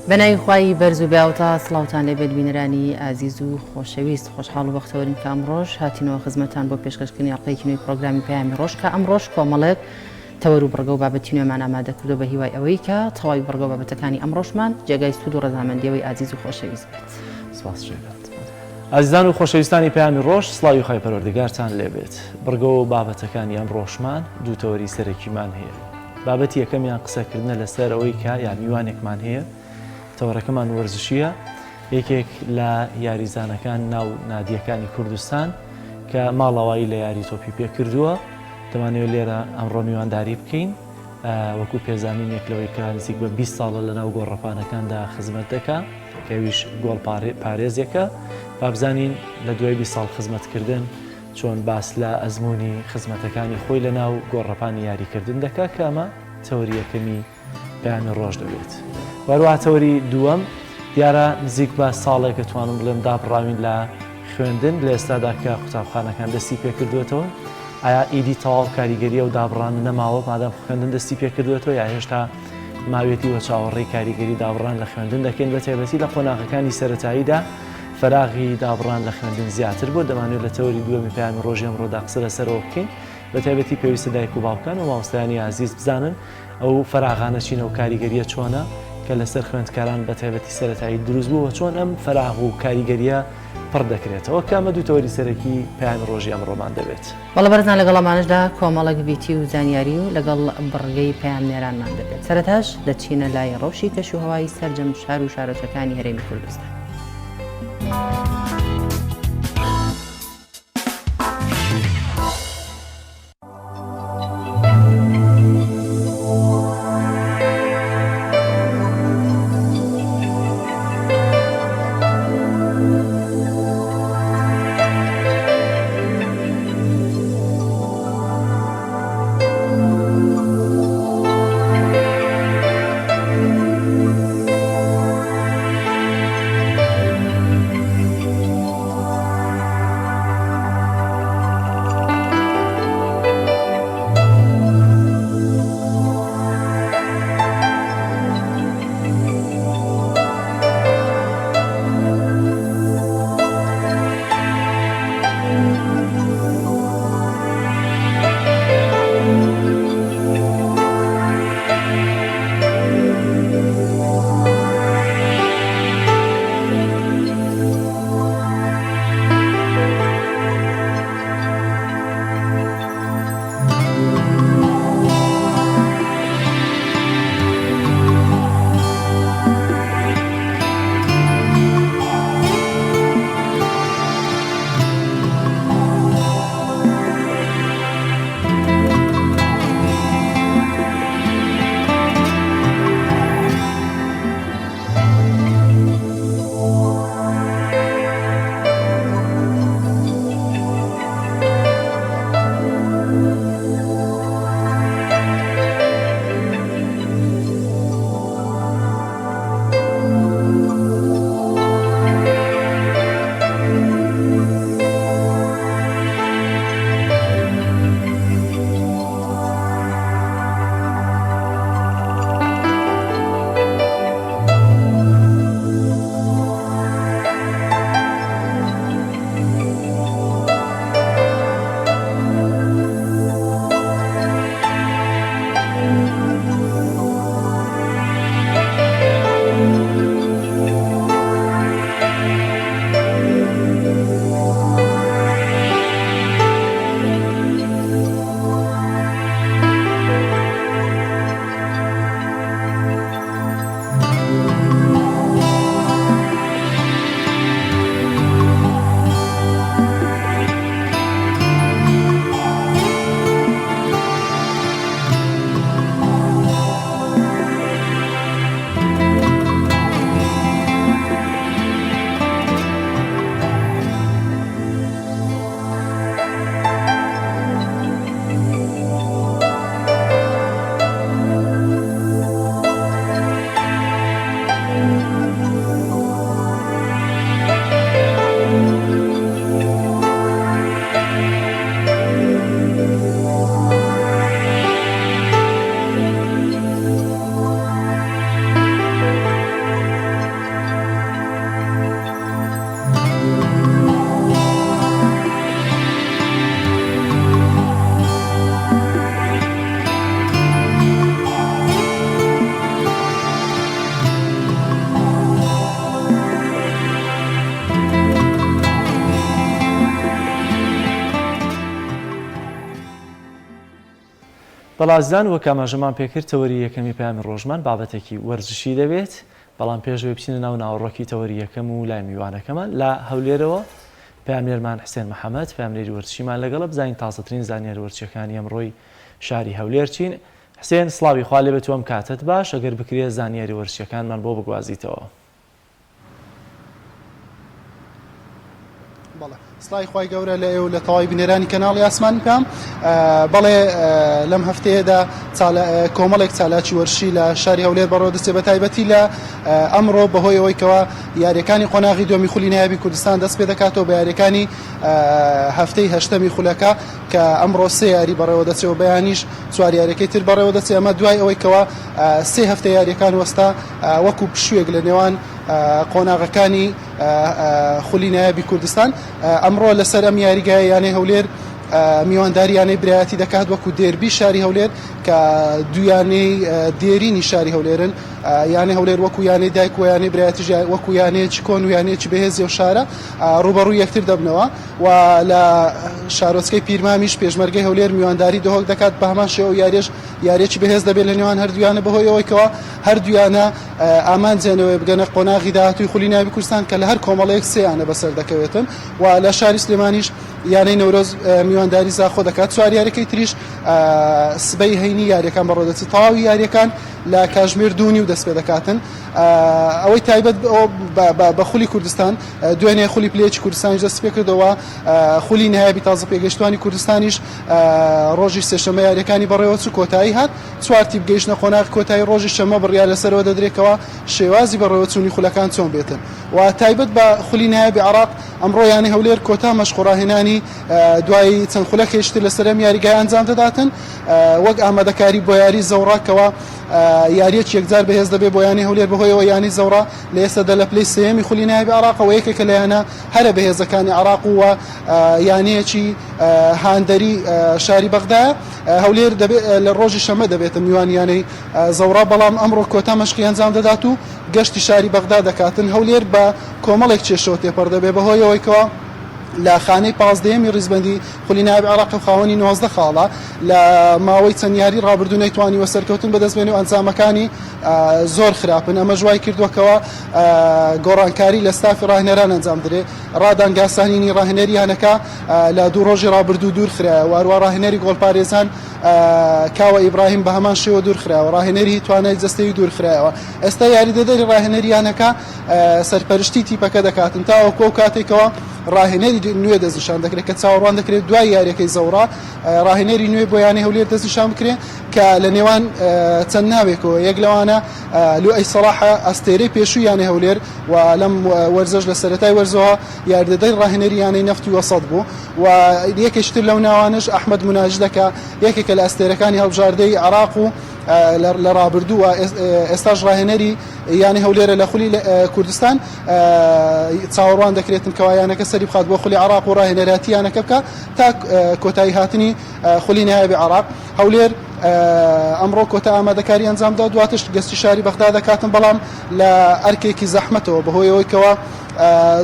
بەناوی خوای بەرز و بێهاوتا سڵاوتان لێبێت بینەرانی ئازیز و خۆشەویست خۆشحاڵ و بەختەوەرین کە ئەمڕۆش هاتینەوە خزمەتان بۆ پێشکەشکردنی ئەڵقەیەکی نوێی پڕۆگرامی پەیامی ڕۆژ کە ئەمڕۆش کۆمەڵێک تەوەر و بڕگە و بابەتی نوێمان ئامادە کردووە بە هیوای ئەوەی کە تەواوی بڕگە و بابەتەکانی ئەمڕۆشمان جێگای سوود و ڕەزامەندیەوەی ئازیز و خۆشەویست بێت. سپاس جێگات. ئازیزان و خۆشەویستانی پەیامی ڕۆژ سڵاوی خوای پەروەردگارتان لێبێت. بڕگە و بابەتەکانی ئەمڕۆشمان دوو تەوەری سەرەکیمان هەیە. بابەتی یەکەمیان قسەکردنە لەسەر ئەوەی کە یا میوانێکمان هەیە تەوەرەکەمان وەرزشیە یەکێک لە یاریزانەکان ناو نادیەکانی کوردستان کە ماڵاوایی لە یاری تۆپی پێ کردووە دەمانەوێت لێرە ئەمڕۆ میوانداری بکەین وەکو پێزانینێک لەوەی کە نزیک بە 20 ساڵە لە ناو گۆڕەپانەکاندا خزمەت دەکا کە ئەویش گۆڵ پارێزێکە بابزانین لە دوای 20 ساڵ خزمەتکردن چۆن باس لە ئەزموونی خزمەتەکانی خۆی لە ناو گۆڕەپانی یاریکردن دەکا کە ئەمە تەوەری یەکەمی پەیامی ڕۆژ دەبێت. وەروەها تەوەری دووەم دیارە نزیک بە ساڵێک ئەتوانم بڵێم دابڕاوین لە خوێندن لە ئێستادا کە قوتابخانەکان دەستی پێکردووەتەوە ئایا ئیدی تەواو کاریگەری ئەو دابڕانە نەماوە مادام خوێندن دەستی پێکردووەتەوە یا هێشتا ماویەتی وە چاوەڕێی کاریگەری دابڕان لە خوێندن دەکەین بە تایبەتی لە قۆناغەکانی سەرەتاییدا فەراغی دابڕان لە خوێندن زیاتر بووە، دەمانەوێت لە تەوەری دووەمی پەیامی ڕۆژی ئەمڕۆدا قسە لەسەرەوە بکەین، بە تایبەتی پێویستە دایک و باوکان و مامۆستایانی ئازیز بزانن ئەو فەراغانە چینە و کاریگەرییە چۆنە کە لەسەر خوێندکاران بە تایبەتی سەرەتایی دروست بووە و چۆن ئەم فەراغ و کاریگەرییە پڕ دەکرێتەوە کە ئەمە دوو تەوەری سەرەکی پەیامی ڕۆژی ئەمڕۆمان دەبێت. بەڵێ بەڕێزان لەگەڵ ئەمانەشدا کۆمەڵێک ڤیتی و زانیاری و لەگەڵ بڕگەی پەیامنێرانمان دەبێت. سەرەتاش دەچینە لای ڕەوشی کەشوهەوای سەرجەم شار و شارۆچکەکانی هەرێمی کوردستان. بەڵێ ئازیزان وەک ئاماژەمان پێکرد تەوەری یەکەمی پەیامی ڕۆژمان بابەتێکی وەرزشی دەبێت، بەڵام پێش ئەوەی بچینە ناو ناوەڕۆکی تەوەری یەکەم و لای میوانەکەمان لە هەولێرەوە پەیامنێرمان حسێن محەمەد پەیامنێری وەرزشیمان لەگەڵە بزانین تازەترین زانیاری وەرزشیەکانی ئەمڕۆی شاری هەولێر چین. حسێن سڵاوی خوا لێبێت و ئەم کاتەت باش ئەگەر بکرێ زانیاری وەرزشیەکانمان بۆ بگوازیتەوە. بەڵێ سڵاوی خوای گەورە لە ئێوە لە تەواوی بینەرانی کەناڵی ئاسمانی پام بەڵێ لەم هەفتەیەدا کۆمەڵێک چالاکی وەرشی لە شاری هەولێر بەڕێوە دەچێت بە تایبەتی لە ئەمڕۆ بەهۆی ئەوەی کەوا یاریەکانی قۆناغی دووەمی خولی نایابی کوردستان دەست پێ دەکاتەوە بە یاریەکانی هەفتەی هەشتەمی خولەکە کە ئەمڕۆ سێ یاری بەڕێوە دەچێت و بەیانیش چوار یاریەکەی تر بەڕێوە دەچێت ئەمە دوای ئەوەی کەوا سێ هەفتە یاریەکان وەستا وەکو پشوویەک لە نێوان قۆناغەکانی خولی نایابی کوردستان ئەمڕۆ لەسەر ئەم یاریگایە یانەی هەولێر میوانداری یانەی برایەتی دەکات وەکو دێربی شاری هەولێر کە دوو یانەی دێرینی شاری هەولێرن یانەی هەولێر وەکو یانەی دایک و یانەی برایەتیش وەکو یانەیەکی کۆن و یانەیەکی بەهێزی ئەو شارە ڕووبەڕووی یەکتر دەبنەوە و لە شارۆچکەی پیرمامیش پێشمەرگەی هەولێر میوانداری دهۆک دەکات بە هەمان شێوە ئەو یاریەش یاریەکی بەهێز دەبێت لە نێوان هەردوویانە بەهۆی ئەوەی کەوا هەردوویانە ئامانجیان ئەوەیە بگەنە قۆناغی داهاتووی خولی نایابی کوردستان کە لە هەر کۆمەڵەیەک سێ یانە بەسەر دەکەوێتن و لە شاری سلێمانیش یانەی نەورۆز میوانداری زاخۆ دەکات چوار یاریەکەی تریش سبەی هەینی یاریەکان بەڕێوەدەچێت تەواوی یاریەکان لە کاژمێر دوو نیو دەست پێ دەکاتن ئەوەی تایبەت بە خولی کوردستان دوێنێ خولی پلەیەکی کوردستانیش دەست پێ کردەوە خولی نایابی تازە پێگەشتوانی کوردستانیش ڕۆژی سێشەمە یاریەکانی بەڕێوەچوو کۆتایی هات چوار تیپ گەیشتنە قۆناغی کۆتایی، ڕۆژی شەممە بڕیار لەسەرەوە دەدرێت کەوا شێوازی بەڕێوەچوونی خولەکان چۆن بێتن و تایبەت بە خولی نایابی عێراق، ئەمڕۆ یانەی هەولێر کۆتا مەشق و ڕاهێنانی دوای چەند خولەکێکی تر لەسەر ئەم یاریگایە ئەنجام دەداتن وەک ئامادەکاری بۆ یاری زەوڕا کەوا یاریەکی یەکجار بەهێز دەبێت بۆ یانەی هەولێر بەهۆیەوە یانەی زەوڕا لە ئێستادا لە پلەی سێیەمی خولی نایابی عێراقە و یەکێکە لە یانە هەرە بەهێزەکانی عێراق و یانەیەکی هاندەری شاری بەغدایە. هەولێر دەبێت لە ڕۆژی شەممە دەبێتە میوانی یانەی زەوڕا، بەڵام ئەمڕۆ کۆتا مەشقی ئەنجام دەدات و گەشتی شاری بەغدا دەکاتن. هەولێر بە کۆمەڵێک کێشەوە تێپەڕ دەبێت بەهۆی ئەوەی کەوا لە خانەی پازدەیەمی ڕیزبەندی خولی نایابی عێراق و خاوەنی 19 خاڵە لە ماوەی چەند یاری ڕابردوو نەیتوانیوە سەرکەوتن بەدەست بێنێ و ئەنجامەکانی زۆر خراپن ئەمەش وای کردووە کەوا گۆڕانکاری لە ستافی ڕاهێنەران ئەنجام درێ ڕادان گاسانینی ڕاهێنەری یانەکە لە دوو ڕۆژی ڕابردوو دوورخرایەوە، هەروەها ڕاهێنەری گۆڵپارێزان کاوە ئیبراهیم بە هەمان شێوە دوورخرایەوە، ڕاهێنەری توانای جەستەیی دوورخرایەوە، ئێستا یاریدەدەری ڕاهێنەری یانەکە سەرپەرشتی تیپەکە دەکاتن تاوەکو ئەو کاتێکەوە ڕاهێنەری نوێ دەستنیشان دەکرێت کە چاوەڕوان دەکرێت دوای یاریەکەی زەوڕا ڕاهێنەری نوێ بۆ یانەی هەولێر دەستنیشان بکرێت کە لە نێوان چەند ناوێکەوە یەک لەوانە لوئەی سەڵاحە ئەستێرەی پێشووی یانەی هەولێر و لەم وەرزەش لە سەرەتای وەرزەوە یاریدەدەری ڕاهێنەری یانەی نەفتی وەسەت بوو و یەکێکی تر لەو ناوانەش ئەحمەد موناجدە کە یەکێکە لە ئەستێرەکانی هەڵبژاردەی عێراق و لە ڕابردوو و ئێستاش ڕاهێنەری یانەی هەولێرە لە خولی کوردستان چاوەڕوان دەکرێتن کەوا یانەکە سەری بخات بۆ خولی عێراق و ڕاهێنەراتی یانەکە بکە تا کۆتایی هاتنی خولی نایابی عێراق هەولێر ئەمڕۆ کۆتا ئامادەکاری ئەنجامدا دواتش گەشتی شاری بەغدا دەکاتن بەڵام لە ئەرکێکی زەحمەتەوە بەهۆی ئەوەی کەوا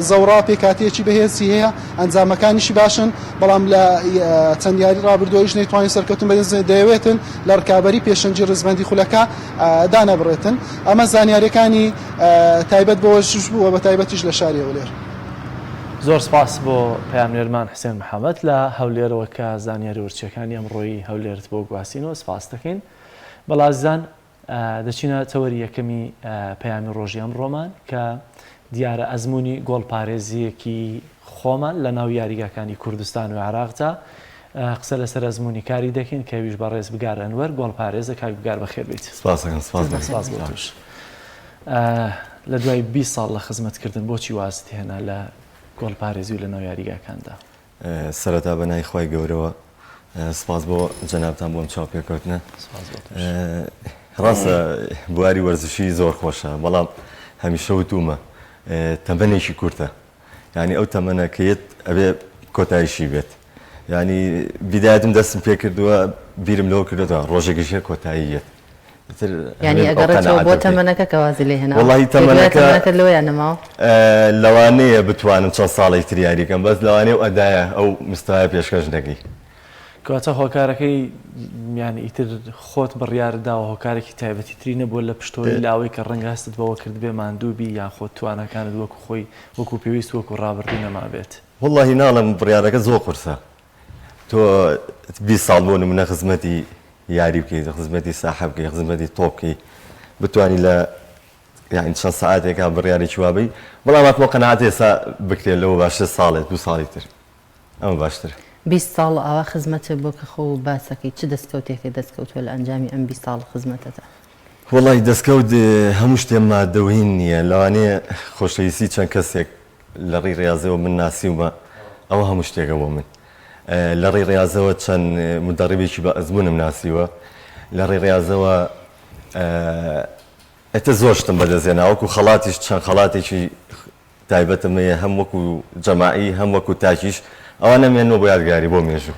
زەوڕا پێکهاتەیەکی بەهێزی هەیە، ئەنجامەکانیشی باشن، بەڵام لە چەند یاری رابردووەیش نەیتوانی سەرکەوتن بەدەست بێنێت، دەیەوێتن لە رکابەری پێشەنگی ریزبەندی خولەکە دانەبڕێتن. ئەمە زانیارییەکانی تایبەت بە وەرزش بوو و بەتایبەتیش لە شاری هەولێر. زۆر سپاس بۆ پەیامنێرمان حسێن محەمەد لە هەولێرەوە کە زانیاری وەرزشیەکانی ئەمڕۆی هەولێرت بۆ گواستینەوە، سپاست دەکەین. بەڵێ ئازیزان دەچینە تەوەری یەکەمی پەیامی ڕۆژی ئەمڕۆمان کە دیارە ئەزموونی گۆڵپارێزییەکی خۆمان لە ناو یاریگاکانی کوردستان و عێراقدا قسە لەسەر ئەزموونی کاری دەکەین کە ئەویش بەڕێز بگار ئەنوەر گۆڵپارێزە کاک بگار بەخێر بیت. سپاس ئەکەم سپاس بۆ سپاس بۆ تۆش. لە دوای 20 ساڵ لە خزمەتکردن بۆچی وازت هێنا لە گۆڵپارێزی و لە ناو یاریگاکاندا؟ سەرەتا بە ناوی خوای گەورەوە سپاس بۆ جەنابتان بۆ ئەم چاوپێکەوتنە. ڕاستە بواری وەرزشی زۆر خۆشە بەڵام هەمیشە وتومە تەمەنێکی کورتە یعنی ئەو تەمەنە کە یەت ئەبێ کۆتاییشی بێت یعنی بیدایەتم دەستم پێ کردووە بیرم لەوە کردووە ڕۆژێکیش هەیە کۆتایی یەت یانی ئەگەڕێتەوە بۆ تەمەنەکە کە وازی لێ هێناوە وەڵاهی تەمەنەکە تەمەنەکەت لەوەیا نەماوە؟ لەوانەیە بتوانم چەند ساڵێکی تر یاری کەم بەس لەوانەیە ئەو ئەدایە ئەو مستەوایە پێشکەش نەکەی. کەواتە هۆکارەکەی یان ئیتر خۆت بڕیارت داوە هۆکارێکی تایبەتی تری نەبووە لە پشتەوەی لاوەی کە ڕەنگە هەستت بەوە کردبێ ماندوو بی یان خۆت تواناکانت وەکو خۆی وەکو پێویست وەکو ڕابردوو نەمابێت؟ وەڵاهی ناڵێم بڕیارەکە زۆر قورسە تۆ 20 ساڵ بۆ نمونە خزمەتی یاری بکەیت خزمەتی ساحە بکەی خزمەتی تۆپ بکەی بتانی لە یانی چەند سەعاتێکا بڕیارێکی وا بەی بەڵام هاتمەوە قەناعەت ئێستا بکرێت لەوە باشتر ساڵێک دوو ساڵی تر ئەمە باشترە. 20 ساڵ ئاوا خزمەتت بۆ کە خۆ باسەکەی چ دەستکەوتێکت دەستکەوتووە لە ئەنجامی ئەم 20 ساڵ خزمەتەتا؟ وەڵی دەستکەوت هەموو شتێ مادە و هین نییە لەوانەیە خۆشەویستی چەند کەسێک لە ڕێی ڕیازەوە من ناسیومە ئەوە هەموو شتێکە بۆ من لە ڕێی ڕیازەوە چەند مدەڕیبێکی بە ئەزموونم ناسیوە لە ڕێی ڕیازەوە ئیتر زۆر شتم بەدەست هێنا وەکو خەڵاتیش چەند خەڵاتێکی تایبەتم هەیە هەم وەکو جەماعی هەم وەکو تاکیش ئەوانە مێنەوە بۆ یادگاری بۆ مێژوو.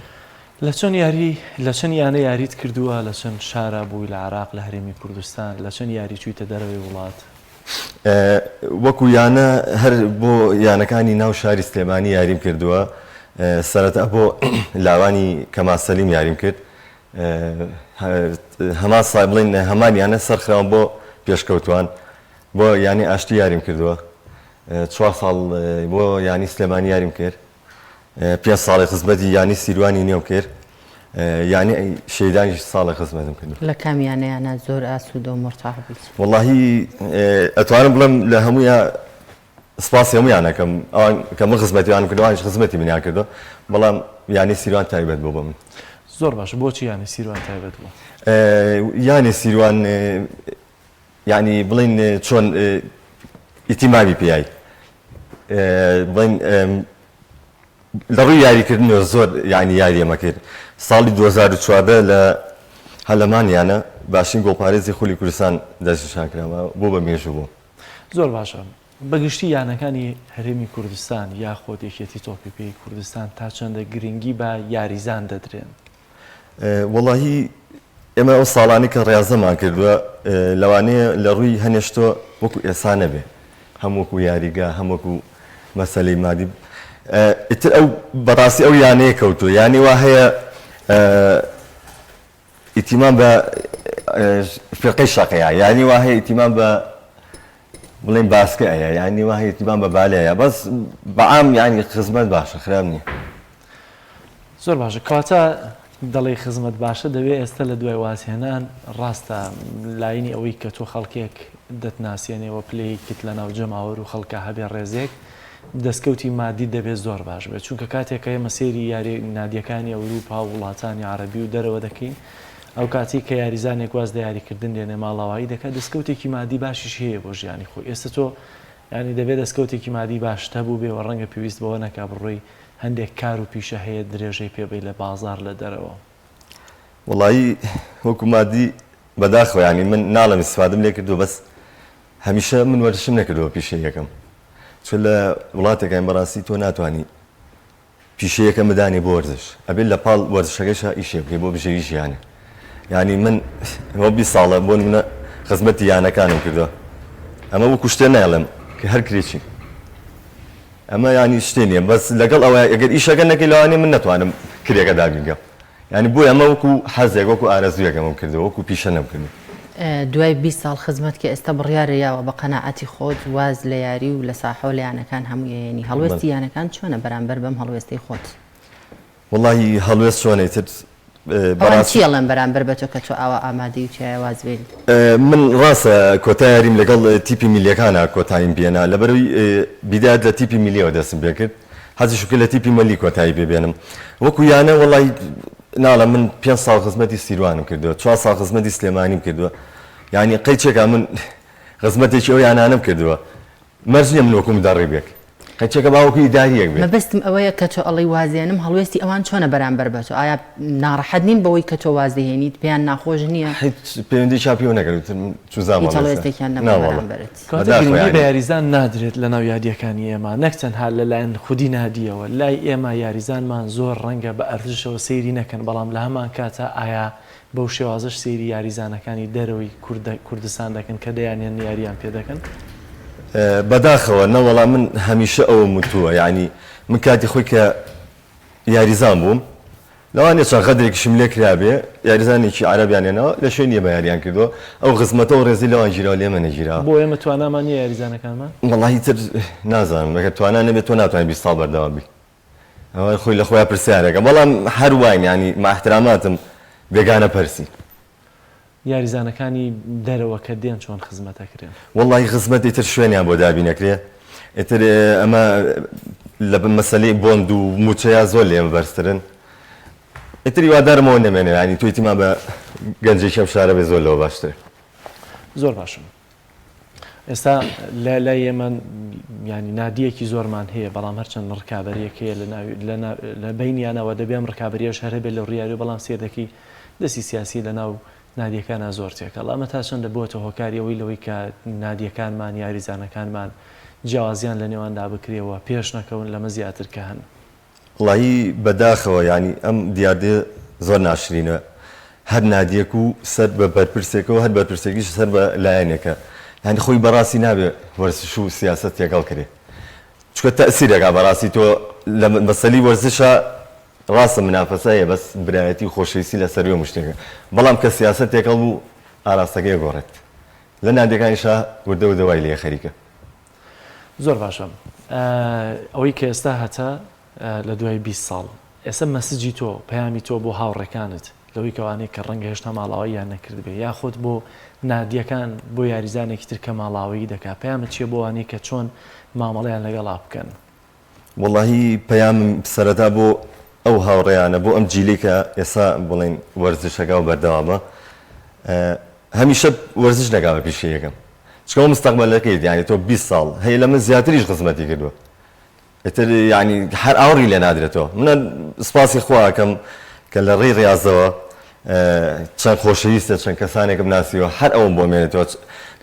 لە چەند یاری لە چەند یانە یاریت کردووە لە چەند شارا بووی لە عێراق لە هەرێمی کوردستان لە چەند یاری چوویتە دەرەوەی وڵات؟ وەکو یانە هەر بۆ یانەکانی ناو شاری سلێمانی یاریم کردووە سەرەتا بۆ لاوانی کەمال سەلیم یاریم کرد هەمان سا بڵێن هەمان یانە سەرخراوم بۆ پێشکەوتوان بۆ یانەی ئاشتی یاریم کردووە چوار ساڵ بۆ یانی سلێمانی یاریم کرد پێنج ساڵی خزمەتی یانی سیروانی نوێم کرد یانی شەیدانیش ساڵی خزمەتم کرد لە کام یانەیانە زۆر ئاسوودە و مورتاح بوویت؟ وەڵاهی ئەتوانم بڵێم لە هەموویا سپاسی هەموویان ئەکەم ئەوان کە من خزمەتی وانم کردووە ئەوانیش خزمەتی منیان کردووە بەڵام یانەی سیروان تایبەت بوو بە من. زۆر باشە بۆچی یانەی سیروان تایبەت بوو؟ یانەی سیروان یانی بڵێین چۆن ئیتیمامی پێیای بڵێین لە ڕووی یاریکردنەوە زۆر یانی یاریەمە کرد ساڵی 2014 لە هەلەمان یانە باشترین گۆڵپارێزی خولی کوردستان دەستنیشان کرامە بۆ بە مێژوو بوو. زۆر باشە بە گشتی یانەکانی هەرێمی کوردستان یاخۆد یەکێتی تۆپی پێی کوردستان تا چەندە گرنگی بە یاریزان دەدرێن؟ وەڵاهی ئێمە ئەو ساڵانەی کە ڕیازەمان کردووە لەوانەیە لە ڕووی هەنێ شتۆ وەکو ئێسا نەبێ هەم وەکو یاریگا هەم وەکو مەسەلەی مادی ئیتر ئەو بەڕاستی ئەو یانەیە کەوتووە یانی وا هەیە ئیتیمام بە فیرقەی شەقەیە یانی وا هەیە ئیتیمام بە بڵێن باسکە ئەیە یانی وا هەیە ئیتیمام بە بالەیە بەس بەعام یانی خزمەت باشە خراپ نییە. زۆر باشە کەواتە دەڵێی خزمەت باشە دەبێ ئێستا لە دوای وازهێنان ڕاستە لاینی ئەوەی کە تۆ خەڵکێک دەتناسێنێ و پلەیەکت لە ناو جەماوەر و خەڵکا هەبێ ڕێزێک دەستکەوتی مادیت دەبێت زۆر باش بێت چونکە کاتێک کە ئێمە سەیری یاری نادیەکانی ئەوروپا و وڵاتانی عەرەبی و دەرەوە دەکەین ئەو کاتی کە یاریزانێک واز لە یاریکردن دێنێ ماڵاوایی دەکات دەستکەوتێکی مادی باشیش هەیە بۆ ژیانی خۆی ئێستا تۆ یانی دەبێت دەستکەوتێکی مادی باشت هەبوو بێ و ڕەنگە پێویست بەوە نەکا بڕۆی هەندێک کار و پیشە هەیە درێژەی پێ بەی لە بازاڕ لە دەرەوە. وەڵایی وەکو مادی بەداخەوە یانی من ناڵێم ئیستفادەم لێ کردووە بەس هەمیشە من وەرزشم نەکردووە پیشەی یەکەم چون لە وڵاتێکاین بەڕاستی تۆ ناتوانی پیشەی یەکەم بدانی بۆ وەرزش ئەبێت لە پاڵ وەرزشەکەشا ئیشێ بکەی بۆ بژێوی ژیانێ یانی من ئەوە 20 ساڵە بۆ نمونە خزمەتی یانەکانم کردووە ئەمە وەکو شتێ نایڵێم کە هەر کرێچیم ئەمە یانی شتێ نییە بەس لەگەڵ ئەوە ئەگەر ئیشەکە نەکەی لەوانەیە من نەتوانم کرێکە دابین کەم یانی بۆیە ئەمە وەکو حەزێک وەکو ئارەزوویەک ئەمەم کردووە وەکو پیشە نەمکردووە. دوای 20 ساڵ خزمەت کە ئێستا بڕیارە یاوە بە قەناعەتی خۆت واز لە یاری و لە ساحە و لە یانەکان هەمووی ئەیەنی هەڵوێستی یانەکان چۆنە بەرامبەر بەم هەڵوێستەی خۆت؟ وەڵاهی هەڵوێست چۆنە ئیتر ئەوان چی ئەڵێن بەرامبەر بە تۆ کە تۆ ئاوا ئامادەی و تیایە واز بێنی؟ من ڕاستە کۆتا یاریم لەگەڵ تیپی میللیەکانا کۆتاییم پێنا لەبەرئەوەی بیدایەت لە تیپی میللیەوە دەستم پێکرد حەزیشم کرد لە تیپی مەلی کۆتایی پێ بێنم وەکو یانە وەڵای ناڵێم من پێنج ساڵ خزمەتی سیروانم کردووە چوار ساڵ خزمەتی سلێمانیم کردووە یانی قەیچێکا من خزمەتێکی ئەو یانانەم کردووە مەرج نیە من وەکو مدەڕیبێک قەیچێکە با وەکو ئیداریەک بێت. مەبەستم ئەوەیە کە تۆ ئەڵێی وازێنم هەڵوێستی ئەوان چۆنە بەرامبەر بە تۆ ئایا ناڕەحەت نین بەوەی کە تۆ واز دەهێنیت پێیان ناخۆش نیە؟ هیچ پەیوەندیەکیان پێوە نەکردم وتم چوزانم هیچ هەڵوێستێکیان نەبووە نا وەڵا بەرامبەرت. کەواتە بەداخەوە گرنگی بە یانی. یاریزان نادرێت لەناو یارییەکانی ئێمە نەک تەنها لەلایەن خودی نادییەوە لای ئێمە یاریزانمان زۆر ڕەنگە بە ئەرزشەوە سەیری نەکەن بەڵام لەهەمانکاتا ئایا بەو شێوازەش سەیری یاریزانەکانی دەرەوەی کوردستان دەکەن کە دەیانهێنن یارییان پێ دەکەن؟ بەداخەوە نەوەڵا من هەمیشە ئەوەم وتووە یانی من کاتی خۆی کە یاریزان بووم. لەوانەیە چەند غەدرێکیشم لێ کرابێ، یاریزانێکی عەرەبیان هێناوە لە شوێنی ئێمە یاریان کردووە، ئەو خزمەتە و ڕێزەی لەوان گیراوە لە ئێمە نەگیراوە. بۆ ئێمە توانامان نییە یاریزانەکانمان؟ وەڵاهی ئیتر نازانم، ئەگەر توانا نەبێت تۆ ناتوانی 20 ساڵ بەردەوام بی. ئەوە خۆی لە خۆیا پرسیارێکە، بەڵام هەر واین یانی مع احتراماتم بێگانە پەرسین. یاریزانەکانی دەرەوە کە دێن چۆن خزمەت ئەکرێن؟ وەڵاهی خزمەت ئیتر شوێنیان بۆ دابین ئەکرێ ئیتر ئەمە لە مەسەلەی بۆند و موچەیا زۆر لە ئێمە بەرزترن ئیتر هیوادارم ئەوە نەمێنێ یانی تۆ ئیتیما بە گەنجێکی ئەم شارە بێ زۆر لەوە باشترە. زۆر باشە ئێستا لە لای ئێمە یانی نادیەکی زۆرمان هەیە بەڵام هەرچەند ڕکابەریەک هەیە لە ناوی لە بینیانەوە دەبێ ئەم ڕکابەریەش هەر هەبێت لە ڕیاری بەڵام سێر دەکەی دەستی سیاسی لە ناو نادیەکانا زۆر تێکەڵە ئەمە تا چەندە بووەتە هۆکاری ئەوەی لەوەی کە نادیەکانمان یاریزانەکانمان جیاوازیان لە نێواندا بکرێ و پێش نەکەون لەمە زیاتر کە هەن. وەڵایی بەداخەوە یانی ئەم دیاردەیە زۆر ناشرینە هەر نادیەک و سەر بە بەرپرسێکە و هەر بەرپرسێکیش سەر بە لایەنێکە یانی خۆی بەڕاستی نابێ وەرزش و سیاسەت تێکەڵ کرێ چونکە تەئسیرەکا بەڕاستی تۆ لە مەسەلی وەرزشا ڕاستە منافەسە هەیە بەس برایەتی و خۆشەویستی لە سەروی هەموو شتێکە بەڵام کە سیاسەت تێکەڵ بوو ئاراستەکەی ئەگۆڕێت لە نادیەکانیشا وردە وردە وای لێ خەریکە. زۆر باشە ئەوەی کە ئێستا هەتە لە دوای 20 ساڵ ئێستا message ی تۆ پەیامی تۆ بۆ هاوڕێکانت لەوەی کەوانەیە کە ڕەنگە هێشتا ماڵاواییان نەکردبێ یاخود بۆ نادیەکان بۆ یاریزانێکی تر کە ماڵاوایی دەکا پەیامت چیە بۆ وانەی کە چۆن مامەڵەیان لەگەڵا بکەن؟ وەڵاهی پەیامم سەرەتا بۆ ئەو هاوڕێیانە بۆ ئەم جیلەی کە ئێستا بڵێین وەرزشەکە و بەردەوامە هەمیشە وەرزش نەکا بە پیشەی یەکەم چونکە ئەو مستەقبەلەکەیت یانی تۆ 20 ساڵ هەیە لە من زیاتریش خزمەتی کردووە ئیتر یانی هەر ئاوڕی لێ نادرێتەوە من سپاسی خوا ئەکەم کە لە ڕێی ڕیازەوە چەند خۆشەویستە چەند کەسانێکم ناسیوە هەر ئەوم بۆ مێنێتەوە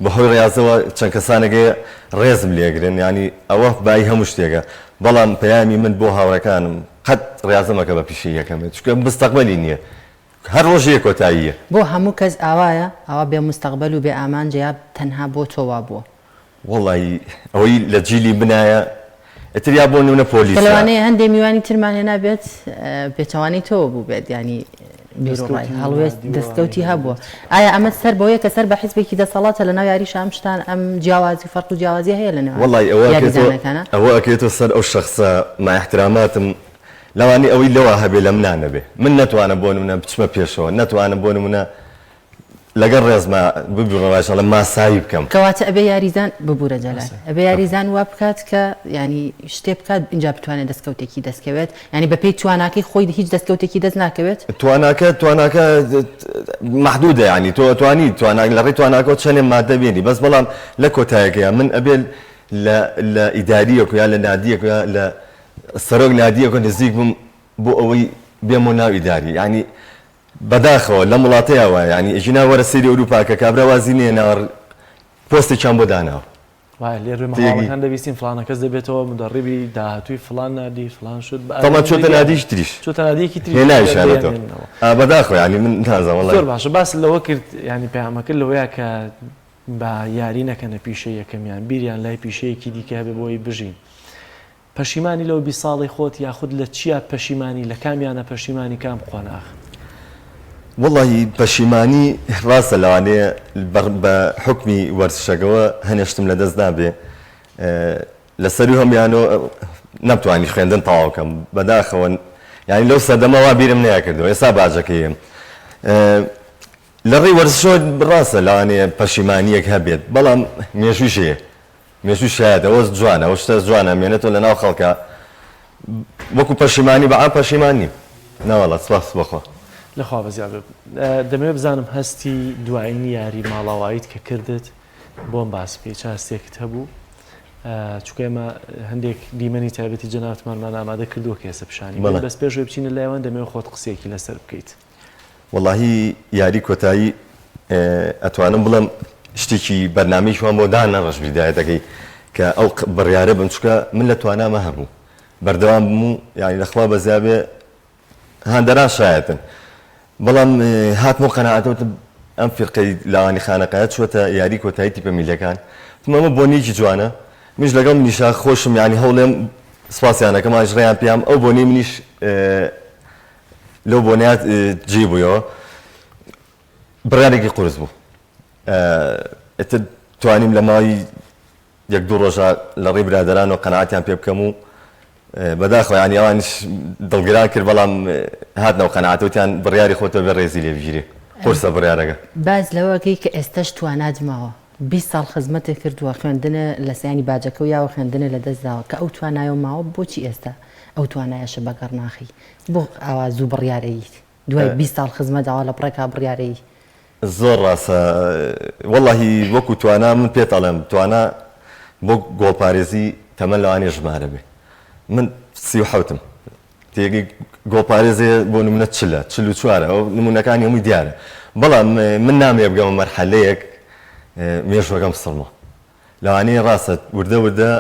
بەهۆی ڕیازەوە چەند کەسانێک هەیە ڕێزم لێگرن یانی ئەوە بای هەموو شتێکە بەڵام پەیامی من بۆ هاوڕێکانم قەت ڕیازە مەکە بە پیشەی یەکەمت چونکە مستەقبەلی نییە هەر ڕۆژێ کۆتاییە. بۆ هەموو کەس ئاوایە؟ ئاوا بێ مستەقبەل و بێ ئامانجە یا تەنها بۆ تۆ وابووە؟ وەڵایی ئەوەی لە جیلی منایە ئیتر یا بۆ نمونە کە پۆلیسە. لەوانەیە هەندێ میوانی ترمان هێنا بێت پێچەوانەی تۆوە بووبێت یانی بیروڕای دەستکەوتی هەڵوێست مادی و دەستکەوتی ئەوانەی هەبووە هەبووبێت. ئایا ئەمە سەر بەوەیە کە سەر بە حیزبێکی دەسەڵاتە لەناو یاریشا ئەم شتان ئەم جیاوازی و فەرق و جیاوازیە هەیە لە نێوان وەڵایی ئەوە ئەکەوێتەوە یاریزانەکانا؟ ئەوە ئەکەوێتەوە سەر ئەو شەخسە مع احتراماتم لەوانەیە ئەوەی لەوا هەبێ لە منا نەبێ من نەتوانم بۆ نمونە بچمە پێشەوە نەتوانم بۆ نمونە لەگەڵ ڕێزما ببورە وایش ئەڵێم ماسایی بکەم. کەواتە ئەبێ یاریزان ببورە جەلال ئەبێ یاریزان وا بکات کە یانی شتێ بکات ئینجا بتوانێت دەستکەوتێکی دەست کەوێت یانی بەپێی تواناکەی خۆی هیچ دەستکەوتێکی دەست ناکەوێت؟ تواناکە تواناکە مەحدودە یانی تۆ ئەتوانی توانا لەڕێی تواناکەوە چەنێ مادە بێنی بەس بەڵام لە کۆتایەکەیا من ئەبێ لە لە ئیداریەک یا لە نادیەک یا لە سەرۆک نادیەکەوە نزیک بم بۆ ئەوەی بێمەوە ناو ئیداری یانی بەداخەوە لەم وڵاتەیا وایە یانی ئەگینا وەرە سەیری ئەوروپا کە کابرا وازی نەهێناوە پۆستێکیان بۆ داناوە. وایە لێرە تێگەی. مەهاڵەکان دەبیستین فڵانە کەس دەبێتەوە مودەڕیبی داهاتووی فڵان نادی فڵان شت بە تەبعەن ئاگام چۆتە لێ نادیی تریش چۆتە نادییەکی تریش هێناویشیانەتەوە دەیانهێننەوە. ئا بەداخەوە یانی من نازانم وەڵای. زۆر باشە باست لەوە کرد یانی پەیامەکە لەوەیە کە با یاری نەکەنە پیشەی یەکەمیان بیریان لای پیشەیەکی دیکە هەبێ بۆ ئەوەی بژین. پەشیمانی لەو 20 ساڵەی خۆت یاخود لە چیا پەشیمانی لە کامیانە پەشیمانی کام قۆناغ؟ وەڵاهی پەشیمانی ڕاستە لەوانەیە بە حوکمی وەرزشەکەوە هەنێ شتم لەدەست دابێ لە سەروی هەمویانەوە نەمتوانی خوێندن تەواو کەم بەداخەوە یانی لەو سەردەمە وا بیرم نەیەکردەوە ئێستا باجەکەیم لە ڕێی وەرزشەوە ڕاستە لەوانەیە پەشیمانییەک هەبێت بەڵام مێژوویش هەیە مێژوو شایەتە ئەوە جوانە ئەو شتە جوانە ئەمێنێتەوە لەناو خەڵکا وەکو پەشیمانی بە عام پەشیمان نیم نەوەڵا سپاس بۆ خوا. لە خوا بەزیاد بێ. دەمەوێ بزانم هەستی دوایین یاری ماڵاواییت کە کردت بۆم باس بکەی چ هەستێکت هەبوو؟ چونکە ئێمە هەندێک دیمەنی تایبەتی جەنابتمانمان ئامادە کردووە کە ئێستا پیشانی بەڵێ. بەس پێش ئەوەی بچینە لای ئەوان دەمەوێ خۆت قسەیەکی لەسەر بکەیت. وەڵاهی یاری کۆتایی ئەتوانم بڵێم شتێکی بەرنامەیەکی وام بۆ دانەڕشت بیدایەتەکەی کە ئەو بڕیارە بم چونکە من لە توانامە هەبوو بەردەوام بم و یانی لە خوا بەزیا بێ هاندەران شایەتن بەڵام هاتمەوە قەناعەتە وتم ئەم فیرقەی لاوانی خانەقایە چووەتە یاری کۆتایی تیپە میلەکان وتم ئەمە بۆنەیەکی جوانە منیش لەگەڵ منیشا خۆشم یانی هەوڵێم سپاسیان ئەکەم ئەوانیش ڕێیان پێیام ئەو بۆنەی منیش. لەو بۆنەیە جێ بوویەوە بڕیارێکی قورس بوو ئیتر توانیم لە ماوەی یەک دوو ڕۆژە لە ڕێی برادەرانەوە قەناعەتیان پێ بکەم و بەداخەوە یانی ئەوانیش دڵگران کرد بەڵام هاتنەوە قەناعەت وتیان بڕیاری خۆتە بێ ڕێزی لێ بگیرێ قورسە بڕیارەکە. باس لەوە ئەکەی کە ئێستەش توانات ماوە 20 ساڵ خزمەتت کردووە خوێندنە لە سیانی باجەکە و یاوە خوێندنە لە دەست داوە کە ئەو توانایەو ماوە بۆچی ئێستا ئەو توانایەشە بەگەڕ ناخەی بۆ ئاوا زوو بڕیارەیت دوای 20 ساڵ خزمەت ئاوا لە پڕێکا بڕیارەی زۆر ڕاستە وەڵاهی وەکو توانا من پێت ئەڵێم توانا بۆ گۆڵپارێزی تەمەن لەوانەیە ژمارە بێ من 37م تێگەی گۆڵپارێزێ بۆ نمونە چلە 44 ئەو نمونەکانی هەمووی دیارە بەڵام من نامەوێ بگەمە مەرحەلەیەک مێژوەکەم سڕمە لەوانەیە ڕاستە وردە وردە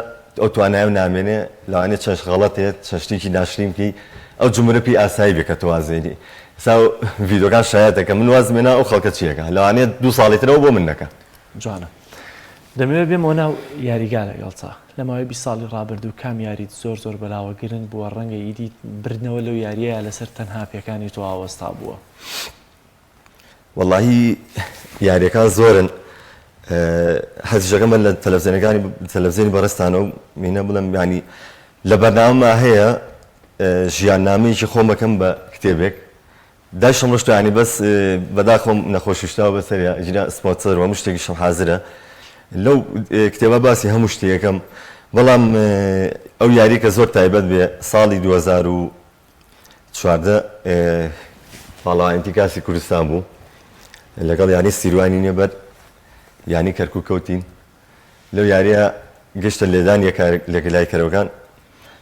ئەو توانایەو نامێنێ لەوانەیە چەند غەڵەتێ چەند شتێکی ناشرین بکەی ئەو جمهورە پێی ئاسایی بێ کە تۆ واز دێنی ئێستا ڤیدیۆکان شایەتە کە من وازم هێنا ئەو خەڵکە چی ئەکا لەوانەیە دوو ساڵی تر ئەوە بۆ من نەکا. جوانە دەمەوێت بێمەوە ناو یاریگا لەگەڵتا لە ماوەی 20 ساڵی ڕابردوو کام یاریت زۆر زۆر بەلاوە گرنگ بووە ڕەنگە ئیدی بردنەوە لەو یاریەیە لەسەر تەنها پێکانی تۆ ئاوەستا بووە؟ وەڵاهی یاریەکان زۆرن حەزیشەکەم لە تەلەفزیۆنەکانی تەلەفزیۆنی بەڕێزتانەوە مینە بڵێم ینی لە بەرنامەما هەیە ژیاننامەیەکی خۆمەکەم بە کتێبێک دایشم ڕشتوە ینی بەس بەداخۆم نەخۆشیشتاوە بەسەریا ژینا سپۆنسەر و هەموو شتێکیشم حازرە لەو کتێبە باسی هەموو شتێکەکەم بەڵام ئەو یاری کە زۆر تایبەت بێ ساڵی 2000 و 14 پاڵەوانێتی کاسی کوردستان بوو لەگەڵ یانەی سیروانی نوێ بەر یانەی کەرکوک کەوتین لەو یاریە گەشتە لێدان لەلای کەرەوەکان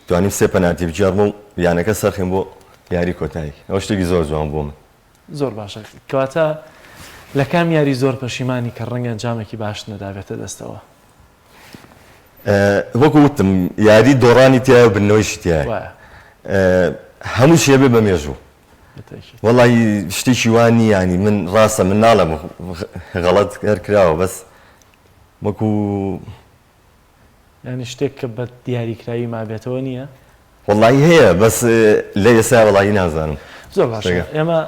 توانیم سێ پەنارتی بگێڕم و یانەکە سەرخیم بۆ یاری کۆتایی ئەو شتێکی زۆر جوان بۆ من. زۆر باشە کەواتە لە کام یاری زۆر پەشیمانی کە ڕەنگە ئەنجامێکی باشت نەدابێتە دەستەوە؟ وەکو وتم یاری دۆڕانی تایە و بردنەوەیشی تایە هەموو شێ بێ بە مێژوو وەڵی شتێکی وا نییە ینی من ڕاستە من ناڵێم غەڵەت هەر کراوە بەس وەکو ینی شتێک کە بە دیاریکراوی مابێتەوە نییە وەڵی هەیە بەس لە ئێستا وەڵی نازانم. زۆر باشە ئێمە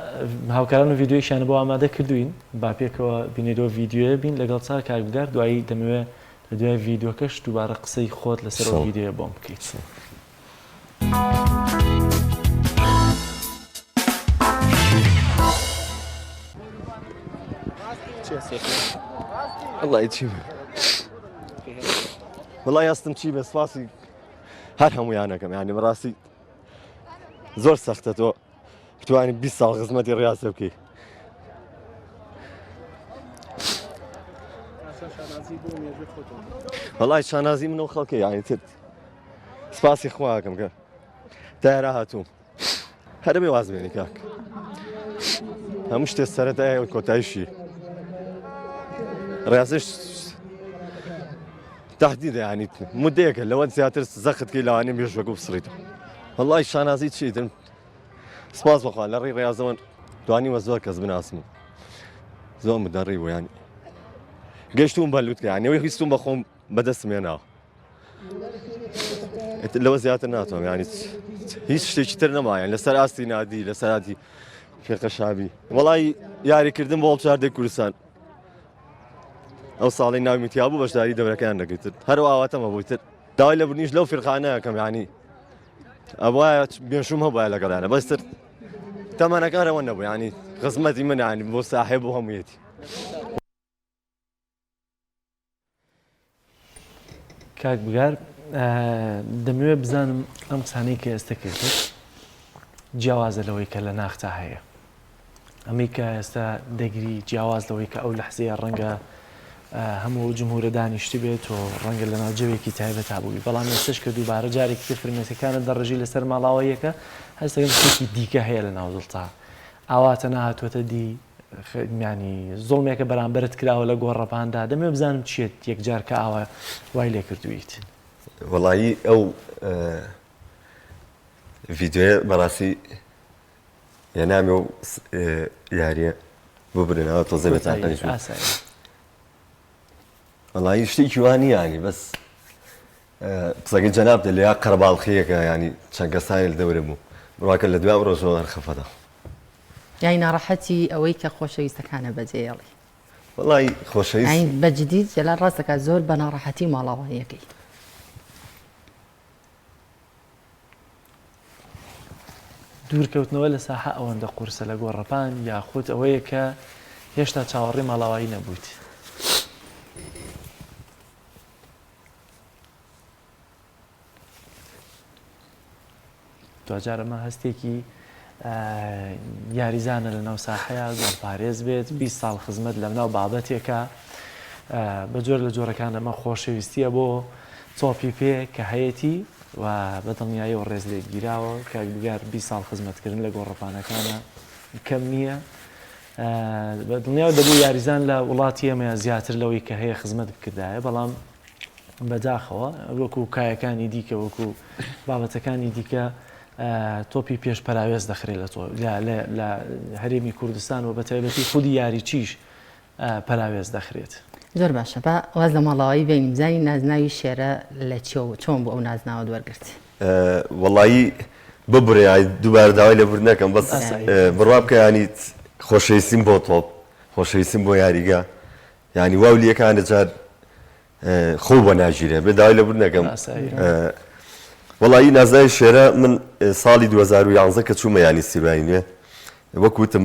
هاوکاران و ڤیدیۆیشیان بۆ ئامادە کردوین با پێکەوە بینەرەوە ڤیدیۆیە بین لەگەڵ چا کاک بگار دوایی دەمەوێ لە دوای ڤیدیۆکەش دووبارە قسەی خۆت لەسەر ئەو ڤیدیۆیە بۆم بکەیت. وەڵی چی وەڵی هەستم چی بێ سپاسی هەر هەمویانەکەم یانی بەڕاستی زۆر سەختە تۆ بتوانانی 20 ساڵ خزمەتی ڕاستە بکەی وەڵای شانازی منەوە خەڵکە یانی تر سپاسی خواکەم کە تارا هاتووم هەرە بێ واز بێنی کاک هەموو شتێ سەرەتای و کۆتایشی ڕاستش تهدیدە ینی مدەیەکە لەوە زیاتر زەخت کەی لەوانەیە مێژوەکە بسڕیتەوە وەڵی شانازی چیتم سپاس بەخوا لە ڕێی ڕاستەوە توانیوە زۆر کەس بناسم زۆر مدەڕی بوو ینی گەشتوم بە لوتکە یانی ئەوەی ویستم بە خۆم بەدەستم هێناوە لەوە زیاتر ناتوانم ینی هیچ شتێکی تر نەمایان لەسەر ئاستی نادی لەسەر ئاستی فێقە شابی وەڵی یاریکردن بۆ هەڵبژاردەی کوردستان ئەو ساڵی ناومی تیا بوو بەشداری دەورەکەیان دەکرد هەرو ئاواتەمە بووی تر داوای لە بنیش لەو فرقانەکەم ینی ئەوایە مێشوم هەبووە لەگەڵیانە بەستر تەمەنەکانەوە نەبوو ینی خزمەتی منانی بۆ ساحێب بۆ هەموویەتی. کاک بگار دەمەوێت بزانم ئەم قسانەی کە ئێستا کردت جیاوازە لەوەی کە لە ناختا هەیە ئەمەی کە ئێستا دەگری جیاواز لەوەی کە ئەو لەحزەیە ڕەنگە هەموو جمهورە دانیشتی بێت و ڕەنگە لە ناو جەوێکی تایبەت بووی بەڵام ئێستش کە دووبارە جارێکی تر فرمێسکەکانت دەڕژی لەسەر ماڵاوەیەکە هەستەکەم شتێکی دیکە هەیە لە ناو دڵتا ئاواتە نەهاتووەتە دی یانی زوڵمێکە بەرامبەرت کراوە لە گۆڕەپاندا دەمەوێت بزانم چیت یەکجار کە ئاوا وای لێ کردوویت. وەڵایی ئەو ڤیدیۆیە بەڕاستی هێنامی و یاریە ببرنەوە تۆزێ بێتاقەتیش بوو. ئاسایی. وەڵایی شتێکی وا نییە ینی بەس قسەکەی جەنابتە لێیا قەرەباڵخییەکە ینی چەند کەسانی لە دەورە بوو بڕواکە لە دوای ئەو ڕۆژەوە هەر خەفەتە. یانی ناڕەحەتی ئەوەی کە خۆشەویستەکانە بەجێیەڵی. وەڵای خۆشەویست. یانی بە جدی جەلال ڕاست دەکات زۆر بە ناڕەحەتی ماڵاوانیەکەی. دوورکەوتنەوە لە ساحە ئەوەندە قورسە لە گۆڕەپان یاخود ئەوەیە کە هێشتا چاوەڕێی ماڵاوایی نەبوویت؟ دواجار ئەمە هەستێکی یاریزانە لە ناو ساحەیە گۆڵپارێز بێت 20 ساڵ خزمەت لە ناو بابەتێکە بە جۆر لە جۆرەکان ئەمە خۆشەویستیە بۆ تۆپی پێ کە هەیەتی و بە دڵنیاییەوە ڕێز لێ گیراوە کاک بگار 20 ساڵ خزمەتکردن لە گۆڕەپانەکانە کەم نییە بە دڵنیاوە دەبوو یاریزان لە وڵاتی ئێمە زیاتر لەوەی کە هەیە خزمەت بکردایە بەڵام بەداخەوە وەکو کایەکانی دیکە وەکو بابەتەکانی دیکە تۆپی پێش پەراوێز دەخرێت لە تۆ لە هەرێمی کوردستان و بە تایبەتی خودی یاریچیش پەراوێز دەخرێت. زۆر باشە با واز لە ماڵاوایی بێنین بزانین نازناوی شێرە لە چیەوە چۆن بوو ئەو نازناوەت وەرگرت؟ وەڵایی ببورە یانی دووبارە داوای لێبوردن ئەکەم بەس بڕوا بکە یانی خۆشەویستیم بۆ تۆپ خۆشەویستیم بۆ یاریگا یانی واو لیەکە هەندێ جار خۆو بۆ ناگیرێ بێ داوای لێبوردن ئەکەم وەڵایی نازناوی شێرە من ساڵی 2011 کە چوومە یانی سیروانی نوێ وەک وتم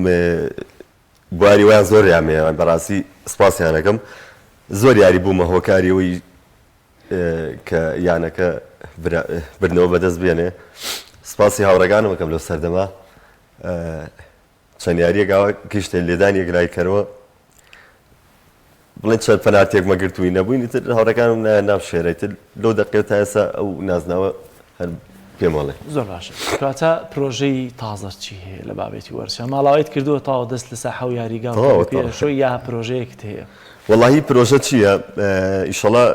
بواری وایان زۆر یان هەیە بەڕاستی سپاسیان ئەکەم زۆر یاری بوومە هۆکاری ئەوەی کە یانەکە بردنەوە بەدەست بێنێ سپاسی هاوڕێگانم ئەکەم لەو سەردەما چەند یاریەک ئاوا گەیشتە لێدانی یەکلاییکەرەوە بڵێن چەند پەنارتێکمە گرتووی نەبووین ئیتر هاوڕێکانم نایان ناو شێرە ئیتر لەو دەقەیەوە تا ئێستا ئەو نازناوە هەر پێم ئەڵێ. زۆر باشە کەواتە پرۆژەی تازەت چی هەیە لە بابەتی وەرزشا ماڵاوایت کردووە تاوە دەست لە ساحە و یاریگا و تەواوە پێ تەواو. ئەشۆی یا پرۆژەیەکت هەیە؟ وەڵاهی پرۆژە چییە ئیشەڵا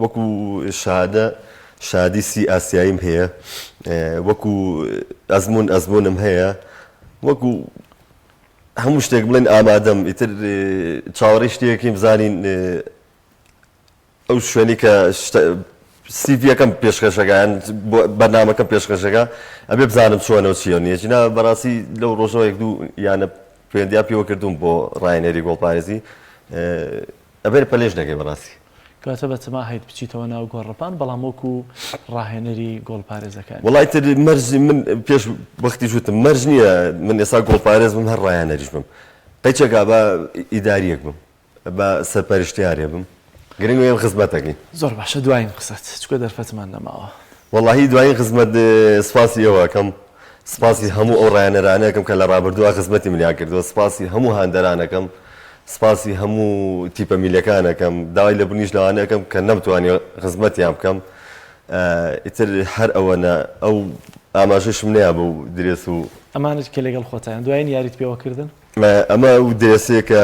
وەکو شەهادە شەهادەی سی ئاسیاییم هەیە وەکو ئەزموون ئەزموونم هەیە وەکو هەموو شتێک بڵێن ئامادەم ئیتر چاوەڕێی شتێکین بزانین ئەو شوێنی کە سیڤیەکەم پێشکەشەکە یان بەرنامەکەم پێشکەشەکە ئەبێ بزانم چۆنە و چییە نییە چینا بەڕاستی لەو ڕۆژەوە یەک دوو یانە پەیوەندیان پێوە کردوم بۆ ڕاهێنەری گۆڵپارێزی ئەبێ پەلێش نەکەی بەڕاستی. کەواتە بەتەما هەیت بچیتەوە ناو گۆڕەپان بەڵام وەکو ڕاهێنەری گۆڵپارێزەکانی. وەڵا ئیتر مەرج من پێش وەختیش وتم مەرج نییە من ئێستا گۆڵپارێز بم هەر ڕاهێنەریش بم قەیچەکا با ئیداریەک بم با سەرپەرشتیارێ بم گرنگ ئێمە خزمەتەکەین. زۆر باشە دواین قسەت چونکە دەرفەتمان نەماوە. وەڵاهی دواین خزمەت سپاسی ئێوە ئەکەم سپاسی هەموو ئەو ڕاهێنەرانە ئەکەم کە لە ڕابردووا خزمەتی منیان کردووە سپاسی هەموو هاندەران ئەکەم سپاسی هەموو تیپە میلەکان ئەکەم داوای لێبوردنیش لەوانە ئەکەم کە نەمتوانیوە خزمەتیان بکەم ئیتر هەر ئەوەنە ئەو ئاماژەشم نەیا بەو درێس و ئەمانەت کێ لەگەڵ خۆتایان دوایین یاریت پێوە کردن؟ ئەمە ئەو درێسەیە کە